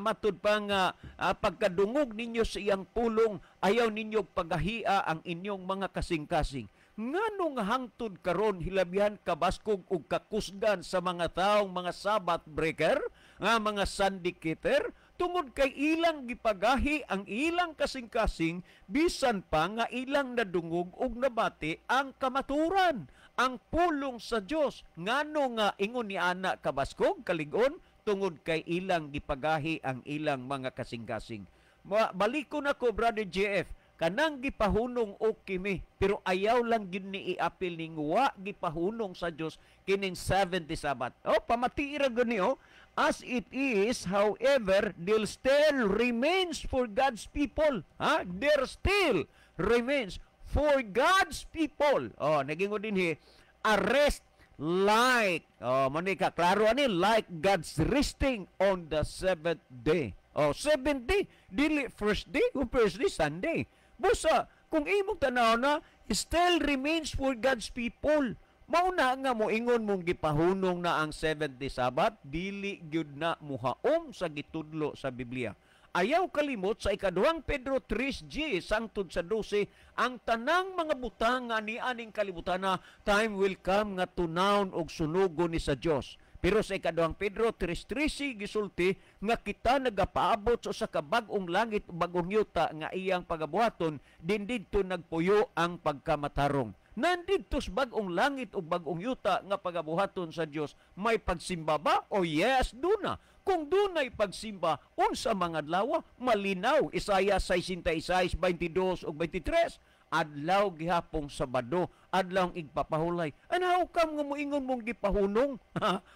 matud pa nga pagkadungog ninyo sa iyang pulong, ayaw ninyo pagahia ang inyong mga kasing-kasing. Ngano nga hangtod karon hilabihan kabaskog ug kakusgan sa mga taong mga Sabbath breaker, nga mga Sunday keeper, tungod kay ilang gipagahi ang ilang kasing-kasing bisan pa nga ilang nadungog ug nabati ang kamaturan, ang pulong sa Dios. Ngano nga ingon ni ana kabaskog kalig-on? Tungod kay ilang gipagahi ang ilang mga kasing-kasing. Balikon ako, Brother JF, kanang gipahunong okay mi, pero ayaw lang gyud ni iapil ning wa gipahunong sa Dios kining 70 Sabbath. Oh, pamatii ra gyud ni, oh. "As it is, however, there still remains for God's people." Ha? There still remains for God's people. Oh, nagingon din a rest like, oh, manika, klaro ani, like God's resting on the seventh day. Oh, seventh day, dili first day, kung first day, Sunday. Busa, kung imong tanaw na, still remains for God's people. Mauna nga mo ingon mong gipahunong na ang seventh day Sabbath, dili gyud na muhaom sa gitudlo sa Biblia. Ayaw kalimot sa ikaduhang Pedro 3G sangtod sa 12, ang tanang mga butang nga nianing kalibutan na time will come nga tunawon og sunugon ni sa Dios. Pero sa ikaduhang Pedro 3:13 gisulti nga kita nagapaabot sa usa ka bag-ong langit ug bag-ong yuta nga iyang pagabuhaton, din didto nagpuyo ang pagkamatarong. Nandito sa bag-ong langit ug bag-ong yuta nga pagabuhaton sa Dios, may pagsimba ba? O yes, duna. Kung dunay pagsimba, unsa mga adlaw? Malinaw, Isaiah 66:22 ug 23. Adlaw gihapong Sabado, adlaw igpapahulay. And how come nga moingon mong gipahunong?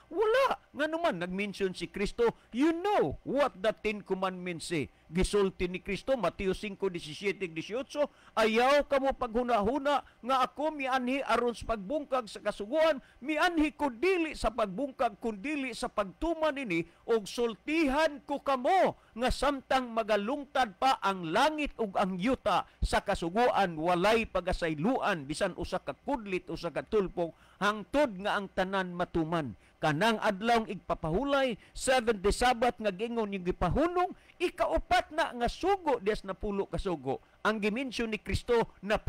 Wala. Nga naman, nag-mention si Kristo, you know what the Ten Commandments say. Gisulti ni Kristo, Mateo 5:17-18, ayaw kamo paghuna-huna nga ako mianhi aron sa pagbungkag sa kasuguan, mianhi ko dili sa pagbungkag kundili sa pagtuman nini, og sultihan ko kamo nga samtang magalungtad pa ang langit ug ang yuta sa kasuguan, walay pagasayloan bisan usa ka kudlit, usa ka tulpong, hangtod nga ang tanan matuman. Kanang adlawng igpapahulay, seventh day Sabbath nga gingon yung gipahunong, ikaupat na nga sugo des 10 ka sugo. Ang gimensyon ni Kristo 10,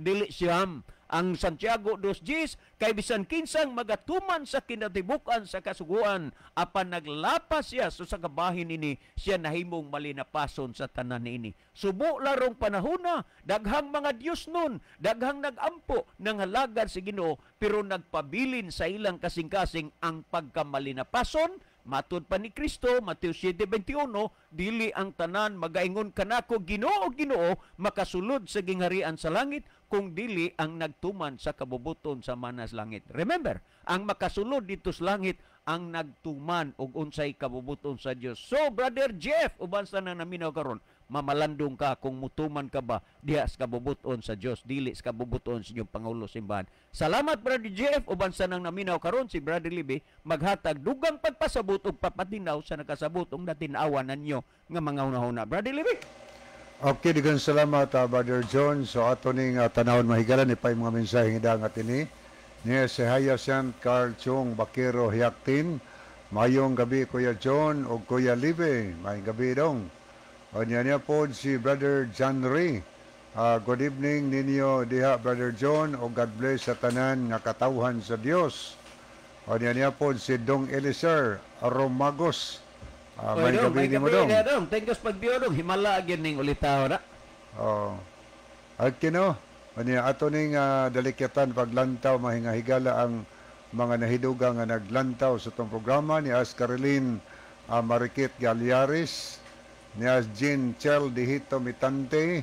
dili 9. Ang Santiago 2:10, kay bisan kinsang magatuman sa kinatibuk-an sa kasuguan apan naglapas siya sa usa ka bahin ini, siya nahimong malinapason sa tanan niini. Subo larong panahona, daghang mga Dios nun, daghang nagampo nang halagad si Ginoo, pero nagpabilin sa ilang kasing-kasing ang pagkamalinapason. Matud pa ni Kristo, Mateo 7:21, dili ang tanan magaingon kanako, "Ginoo, Ginoo," makasulod sa gingharian sa langit, kung dili ang nagtuman sa kabubuton sa manas langit. Remember, ang makasulod dito sa langit ang nagtuman og unsay kabubuton sa Dios. So, Brother Jeff, uban sa nang naminaw karon, mamalandong ka kung mutuman ka ba diha sa kabubuton sa Dios, dili sa kabubuton sa inyong pangulo simbahan. Salamat, Brother Jeff, uban sa nang naminaw karon, si Brother Libby maghatag dugang pagpasabot ug papatinaw sa nakasabot ug natinawan ninyo nga mga hunahuna. Brother Libby. Okay, daghang salamat, Brother John. So ato ning tanawon, mahigala ni pa yung mga mensahe nga dangat ini. Niya si Hyacinth Carl Chung Bakiro Hiaktin. Mayong gabi, Kuya John o Kuya Libe. Mayong gabi dong. O niya niya po si Brother John Ray. Good evening ninyo diha, Brother John, o God bless sa tanan nga katawhan sa Dios. O niya niya po si Dong Eliser Romagos. Oy, Mayong dong, gabi may nimo gabi dong. na, dong. Thank you sa pagbiyo, dong. Himala gyud ning ulitaw na. Oh. At kino, anya ato ning dalikyatan paglantaw, mahingahigala ang mga nahidugang nga naglantaw sa itong programa ni As Caroline Marikit Galiares, ni As Jean Chel Dihito Mitante.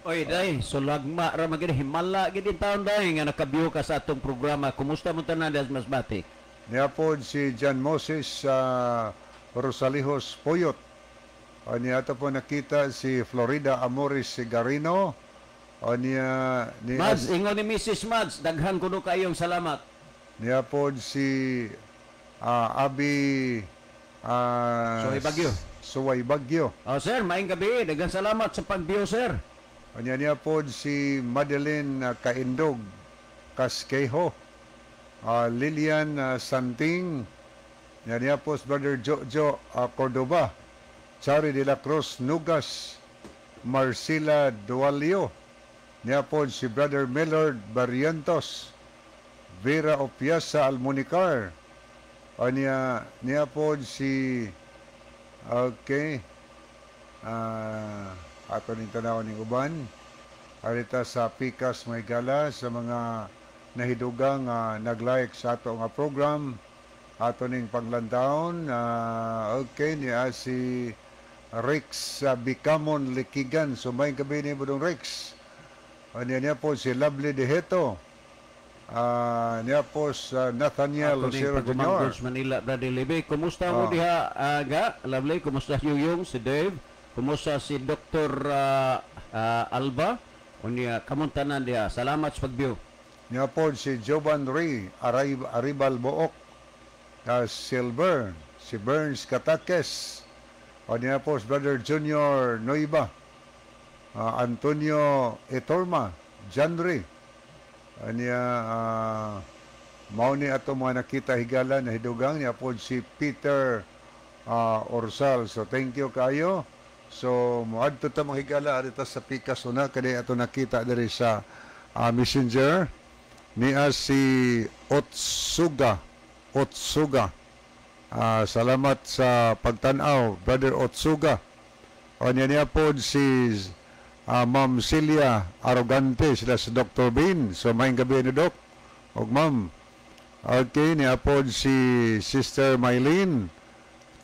Oy, day, so lagma ra man gyud, himala gyud in taon, day, nga nakabiyo ka sa atong programa. Kumusta mo tanan das Masbate? Niya po si John Moses Rosalijos Poyot. Niya ato po nakita si Florida Amores Sigarino. Niya ni Mads, ingon ni Mrs. Mads, daghan kuno kayong salamat. Niya po si Abi Suway Bagyo. Suway Bagyo. Oh, sir, maayong gabi. Daghan salamat sa pagbiyo, sir. Niya niya po si Madeline Kaindog Casquejo. Lilian Santing. Niya niya po si Brother Jojo Cordoba. Chari de la Cruz Nugas. Marcela Dualio. Niya po si Brother Millard Barrientos. Vera Opiasa Almunicar. Niya, niya po si, okay, ato ning tanaw ning uban arita sa Pikas, may gala sa mga nahidugang nag-like sa ato nga program, ato ning paglantawon. Okay, niya si Rex Bicamon Likigan. So may gabi ni Budong Rex. Niya niya po si Lovely Deheto. Niya po sa Nathaniel Ato ning Lucero Jr. pagumangkon sa Manila, Brother Libby. Kumusta mo diha, aga? Lovely, kumusta si Yuyong, si Dave? Kumusta si Dr. Alba? Unya, kamong tanan diha. Salamat sa pagbiyo. Niya po si Jovan Ray Aribal Book, Silver, si Burns Katakes. O niya po si Brother Junior Noiba, Antonio Etorma, John Ray. Niya, mao ni ato mga nakita, higala na hidugang. Niya po si Peter Orsal. So thank you kayo. So moadto ta, mga higala, arita sa Pikas una kani ato nakita diri sa Messenger niya si Otsuga. Otsuga. Salamat sa pagtanaw, Brother Otsuga. O niya niya po si Ma'am Celia Arrogante, sila si Dr. Bean. So maayong gabi ni Doc. Og Ma'am. Okay, niya po si Sister Mylene,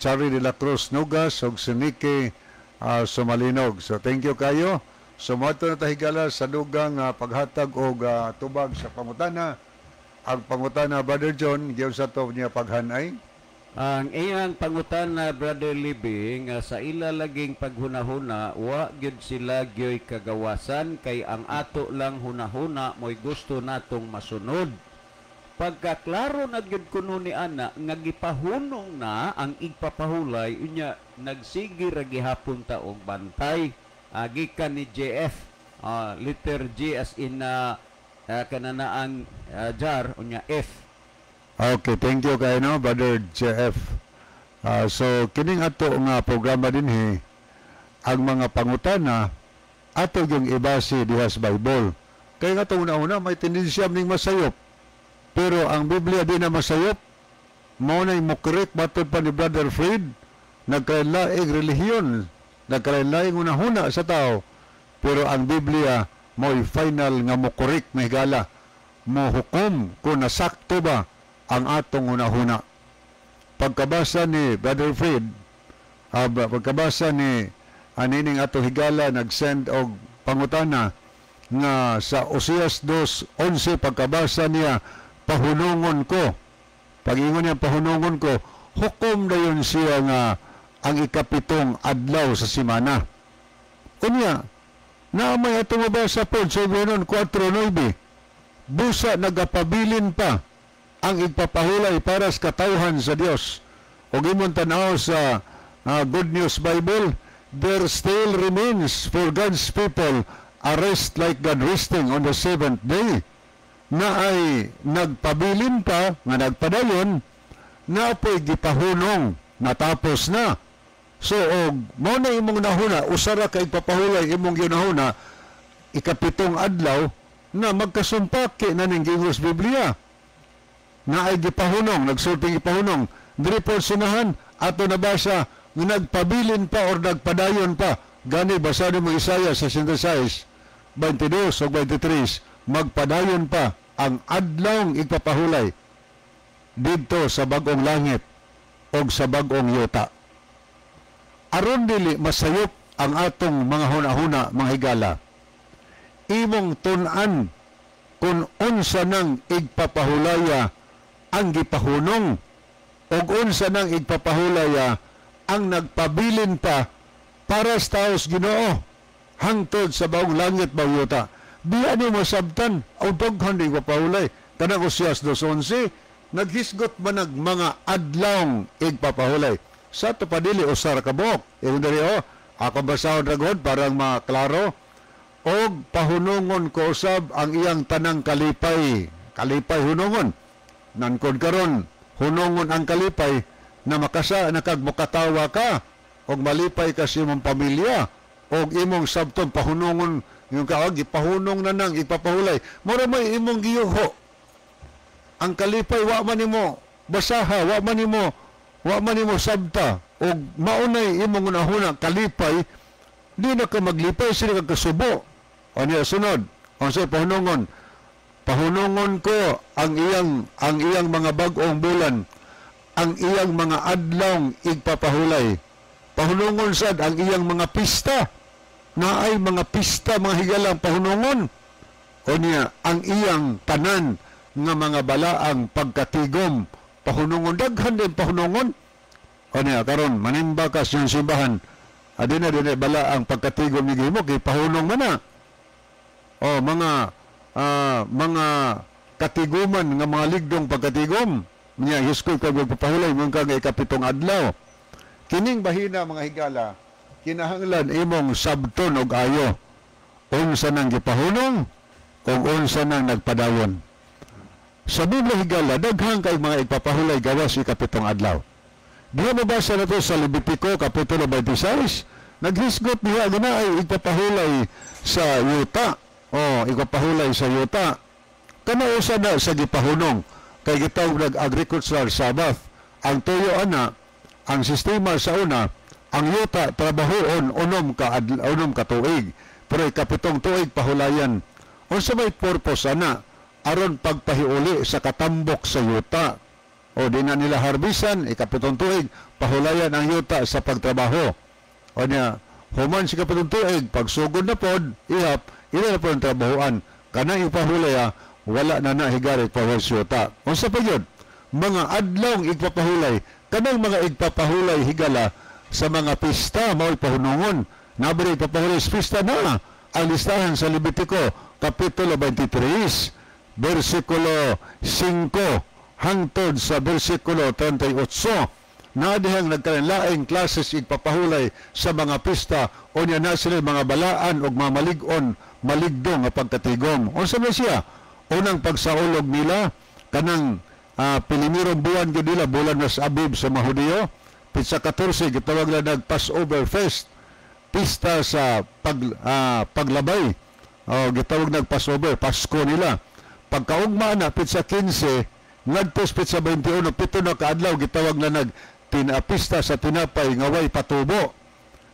Charlie de la Cruz Nugas, og si Nikki Sumalinog. So thank you kayo. So mo na tahigala sa dugang paghatag og tubag sa pangutana. Ang pangutana, Brother John, giyon sa to niya paghanay. Ang iyang pangutana, Brother Libby, nga sa ila laging paghunahuna, wa gyud sila gyoy kagawasan kay ang ato lang hunahuna mo'y gusto natong masunod. Pagkaklaro na gyud kuno ni ana nga gipahunong na ang igpapahulay, unya nagsige ra gihapon ta og bantay. Gikan ni JF, letter G as in Kanana ang jar unya F. Okay, thank you kay no, Brother JF. So kining ato nga programa dinhi, ang mga pangutana ato yung ibase diha sa Bible. Kay nga una-una may tendensya ning masayop. Pero ang Biblia di na masayop. Mao nay mo-correct matod pa ni Brother Fred, nagkalaing relihiyon, nagkalaing hunahuna sa tao. Pero ang Biblia mo'y final nga mo-correct, mahigala, mo hukom kung nasakto ba ang atong hunahuna. Pagkabasa ni Brother Fred, pagkabasa ni anining atong higala nag-send og pangutana nga sa Oseas 2:11, pagkabasa niya "Pahunungon ko", pag-ingon niya "Pahunungon ko", hukom dayon siya nga ang ikapitong adlaw sa simana. Unya na may atong mabasa po sa Hebreonon 4:9, busa nagapabilin pa ang igpapahulay para sa katawhan sa Dios. O imong tanaw sa Good News Bible, "There still remains for God's people a rest like God resting on the seventh day." Na ay nagpabilin pa, nga nagpadayon, na po'y gipahunong, natapos na. So, og mao na imong nahuna, usara kay igpapahulay imong ginahuna, ikapitong adlaw, na magkasumpaki na ning giingos Biblia na ay gipahunong, nagsulting gipahunong. Diri po sinahan, ato nabasa, nga nagpabilin pa or nagpadayon pa. Gani, basa mo Isaiah 66, 22 o 23, magpadayon pa ang adlawng igpapahulay didto sa bagong langit o sa bagong yuta. Aron dili masayop ang atong mga hunahuna, mga higala, imong tun-an kung unsa nang igpapahulaya ang gipahunong ug unsa nang igpapahulaya ang nagpabilin pa para sa taos Ginoo hangtod sa bagong langit, bagong yuta. Diya ni masabtan o daghan di igpapahulay. Kanang Osias 2:11, naghisgot man nag mga adlawng igpapahulay. Sa ato pa dili usa ra ka buok. Ingon diri, oh, ako basahon ra gud parang maklaro. "Og pahunungon ko usab ang iyang tanang kalipay." Kalipay hunungon. Nankod karon, hunungon ang kalipay na makasa nakag mukatawa ka og malipay ka sa imong pamilya og imong sabton pahunungon yung kaag ipahunong na nang ipapahulay. Mura may imong giyuho. Ang kalipay wa man nimo basaha, wa man nimo sabta og maunay imong hunahuna kalipay, di na ka maglipay sila ka kasubo. Ano sunod? Unsay pahunungon? "Pahunungon ko ang iyang mga bag-ong bulan, ang iyang mga adlawng igpapahulay." Pahunungon sad ang iyang mga pista. Na ay mga pista, mga higalang pahunungon. O niya, ang iyang tanan nga mga balaang pagkatigom. Pahunungon, daghan din pahunungon. O niya, karon manimba ka sa iyong simbahan. Adina din balaang pagkatigom ni Gimo, kay pahunong man na. O mga katiguman nga mga ligdong pagkatigom. Niya, hiskoy ka magpapahulay mong kang ikapitong adlaw. Kining bahina, mga higala, kinahanglan imong sabton og ayo. Unsa nang gipahunong ug unsa nang nagpadayon. Sa Biblia, higala, daghang kay mga igpapahulay gawas ikapitong adlaw. Diha mabasa na to sa Levitico Kapitulo 26, naghisgot niya gina ay igpapahulay sa yuta. O, igpapahulay sa yuta. Kana usa na sa gipahunong kay gitawag nag agricultural Sabbath. Ang tuyo ana, ang sistema sa una, ang yuta trabahoon 6 ka tuig. Pero ikapitong tuig pahulayan. Unsa may purpose ana? Aron pagpahiuli sa katambok sa yuta. O di na nila harbisan, ikapitong tuig, pahulayan ang yuta sa pagtrabaho. O niya, human sa ikapitong tuig, pagsugod na pod, ihap, ila na pod ang trabahoan. Kanang ipahulaya, wala na na higari pahulay sa yuta. Unsa pa yun? Mga adlawng igpapahulay, kanang mga igpapahulay, higala, sa mga pista, mao'y pahunungon. Nabari ipapahulay sa pista na, ang listahan sa Levitico, Kapitulo 23, versikulo 5, hangtod sa versikulo 38. Na dihang nagkalain klases igpapahulay sa mga pista o niya na sila mga balaan og mga malig-on, maligdong nga pagkatigom. Unsa man siya? Unang pagsaulog nila kanang pilimirong buwan gyud nila, bulan nas Abib sa mga Hudiyo, pitsa 14 gitawag na nag Passover Feast, pista sa paglabay. O gitawag nag Passover, Pasko nila. Pagkaugma na pitsa 15 ngadto sa pitsa 21, 7 na kaadlaw, gitawag na nag pista sa tinapay nga way patubo.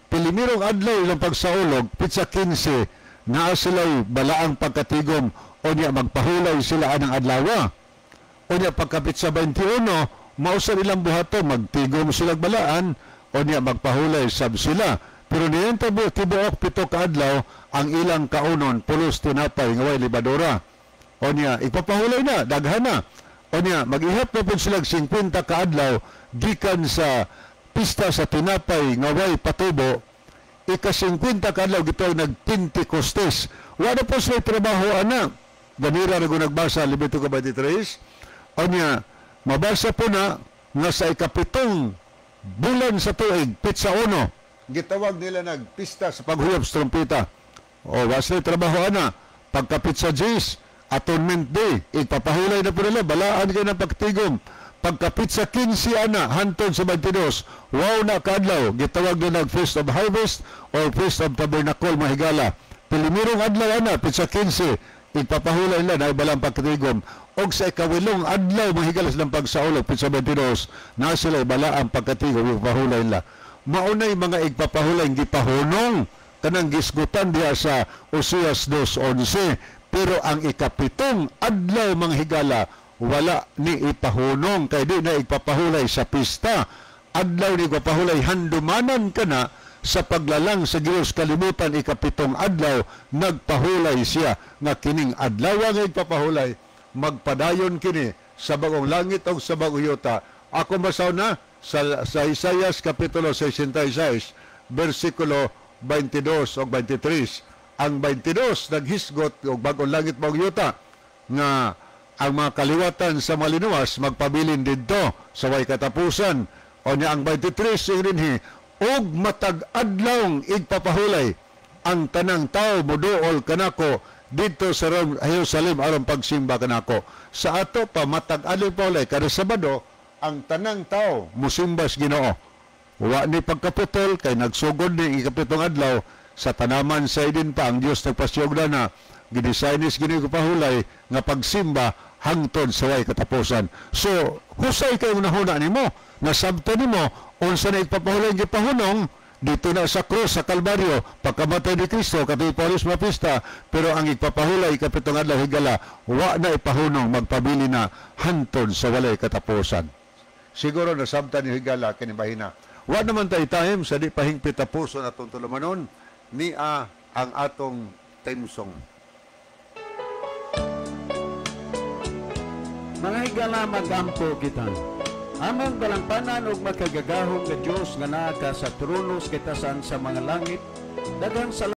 Pilimirong adlaw ilang pagsaulog, pitsa 15, naa sila'y balaang pagkatigom o niya magpahulay sila anang adlawa. O niya pagkapit sa 21, mausap ilang buhato, magtigom sila balaan o niya magpahulay sab sila. Pero niyan tibuok 7 kaadlaw ang ilang kaunon pulos tinapay nga way libadura. O niya ipapahulay na, daghan na. O niya mag-ihap na pud sila 50 kaadlaw gikan sa pista sa tinapay nga way patubo. Ika-50 kaadlaw gitawag nag Pentecostes. Wala po sila trabaho ana. Ganira ra nagbasa Levitico 23. O niya mabasa po na nga sa 7 bulan sa tuig, pitsa 1, gitawag nila nagpista sa paghuyop sa trumpeta. O wa sila trabaho ana. Pagkapit sa Jis, Atonement Day, ipapahulay na po nila, balaan kayo ng pagtigom. Pagkapit sa 15 ana, hantod sa 22, wow na kaadlaw, gitawag nila nag Feast of Harvest or Feast of Tabernacle, mahigala. Pilimirong adlaw ana, pitsa 15, ipapahulay nila na balang pagtigom. Og sa 8 adlaw, mahigala silang pagsaulog, pitsa 22, na sila balaang pagkatigom, ipapahulay nila. Maunay mga igpapahulay gipahunong kanang gisgutan diha sa Oseas 2:11, pero ang 7 adlaw mga higala wala ni ipahunong kay di na igpapahulay sa pista. Adlaw ni igpapahulay handumanan kana sa paglalang sa Ginoo sa kalibutan, 7 adlaw nagpahulay siya nga kining adlaw nga igpapahulay magpadayon kini sa bagong langit o sa bagong yuta. Ako masaw na sa Isaias Kapitulo 66, versikulo 22 o 23. Ang 22 naghisgot og bagong langit bagong yuta nga ang mga kaliwatan sa malinuwas magpabilin didto sa way katapusan. O niya ang 23 rinhi og matag adlawng igpapahulay ang tanang tao moduol kanako didto sa Jerusalem aron pagsimba kanako. Sa ato pa matag adlaw pahulay kada Sabado ang tanang tao musimba sa Ginoo. Wa ni pagkaputol kay nagsugod ni 7 adlaw sa tanaman sa Eden pa ang Dios nagpasyog na gidesign is Ginoo pahulay nga pagsimba hangtod sa way katapusan. So husay kay unahuna nimo, nasabta nimo unsa na igpapahulay gipahunong dito na sa krus sa Kalbaryo pagkamatay ni Kristo katuig Paulus mapista, pero ang igpapahulay 7 adlaw higala wa na ipahunong, magpabili na hangtod sa walay katapusan. Siguro nasabta ni higala kini bahina. Wa naman tay time sa di pahingpit na puso na atong tulumanon niya ang atong theme song. Mga higala, magampo kita. Among balangpanan og makagagahom nga Dios nga naa ka sa trono sa kitasan sa mga langit, daghang salamat.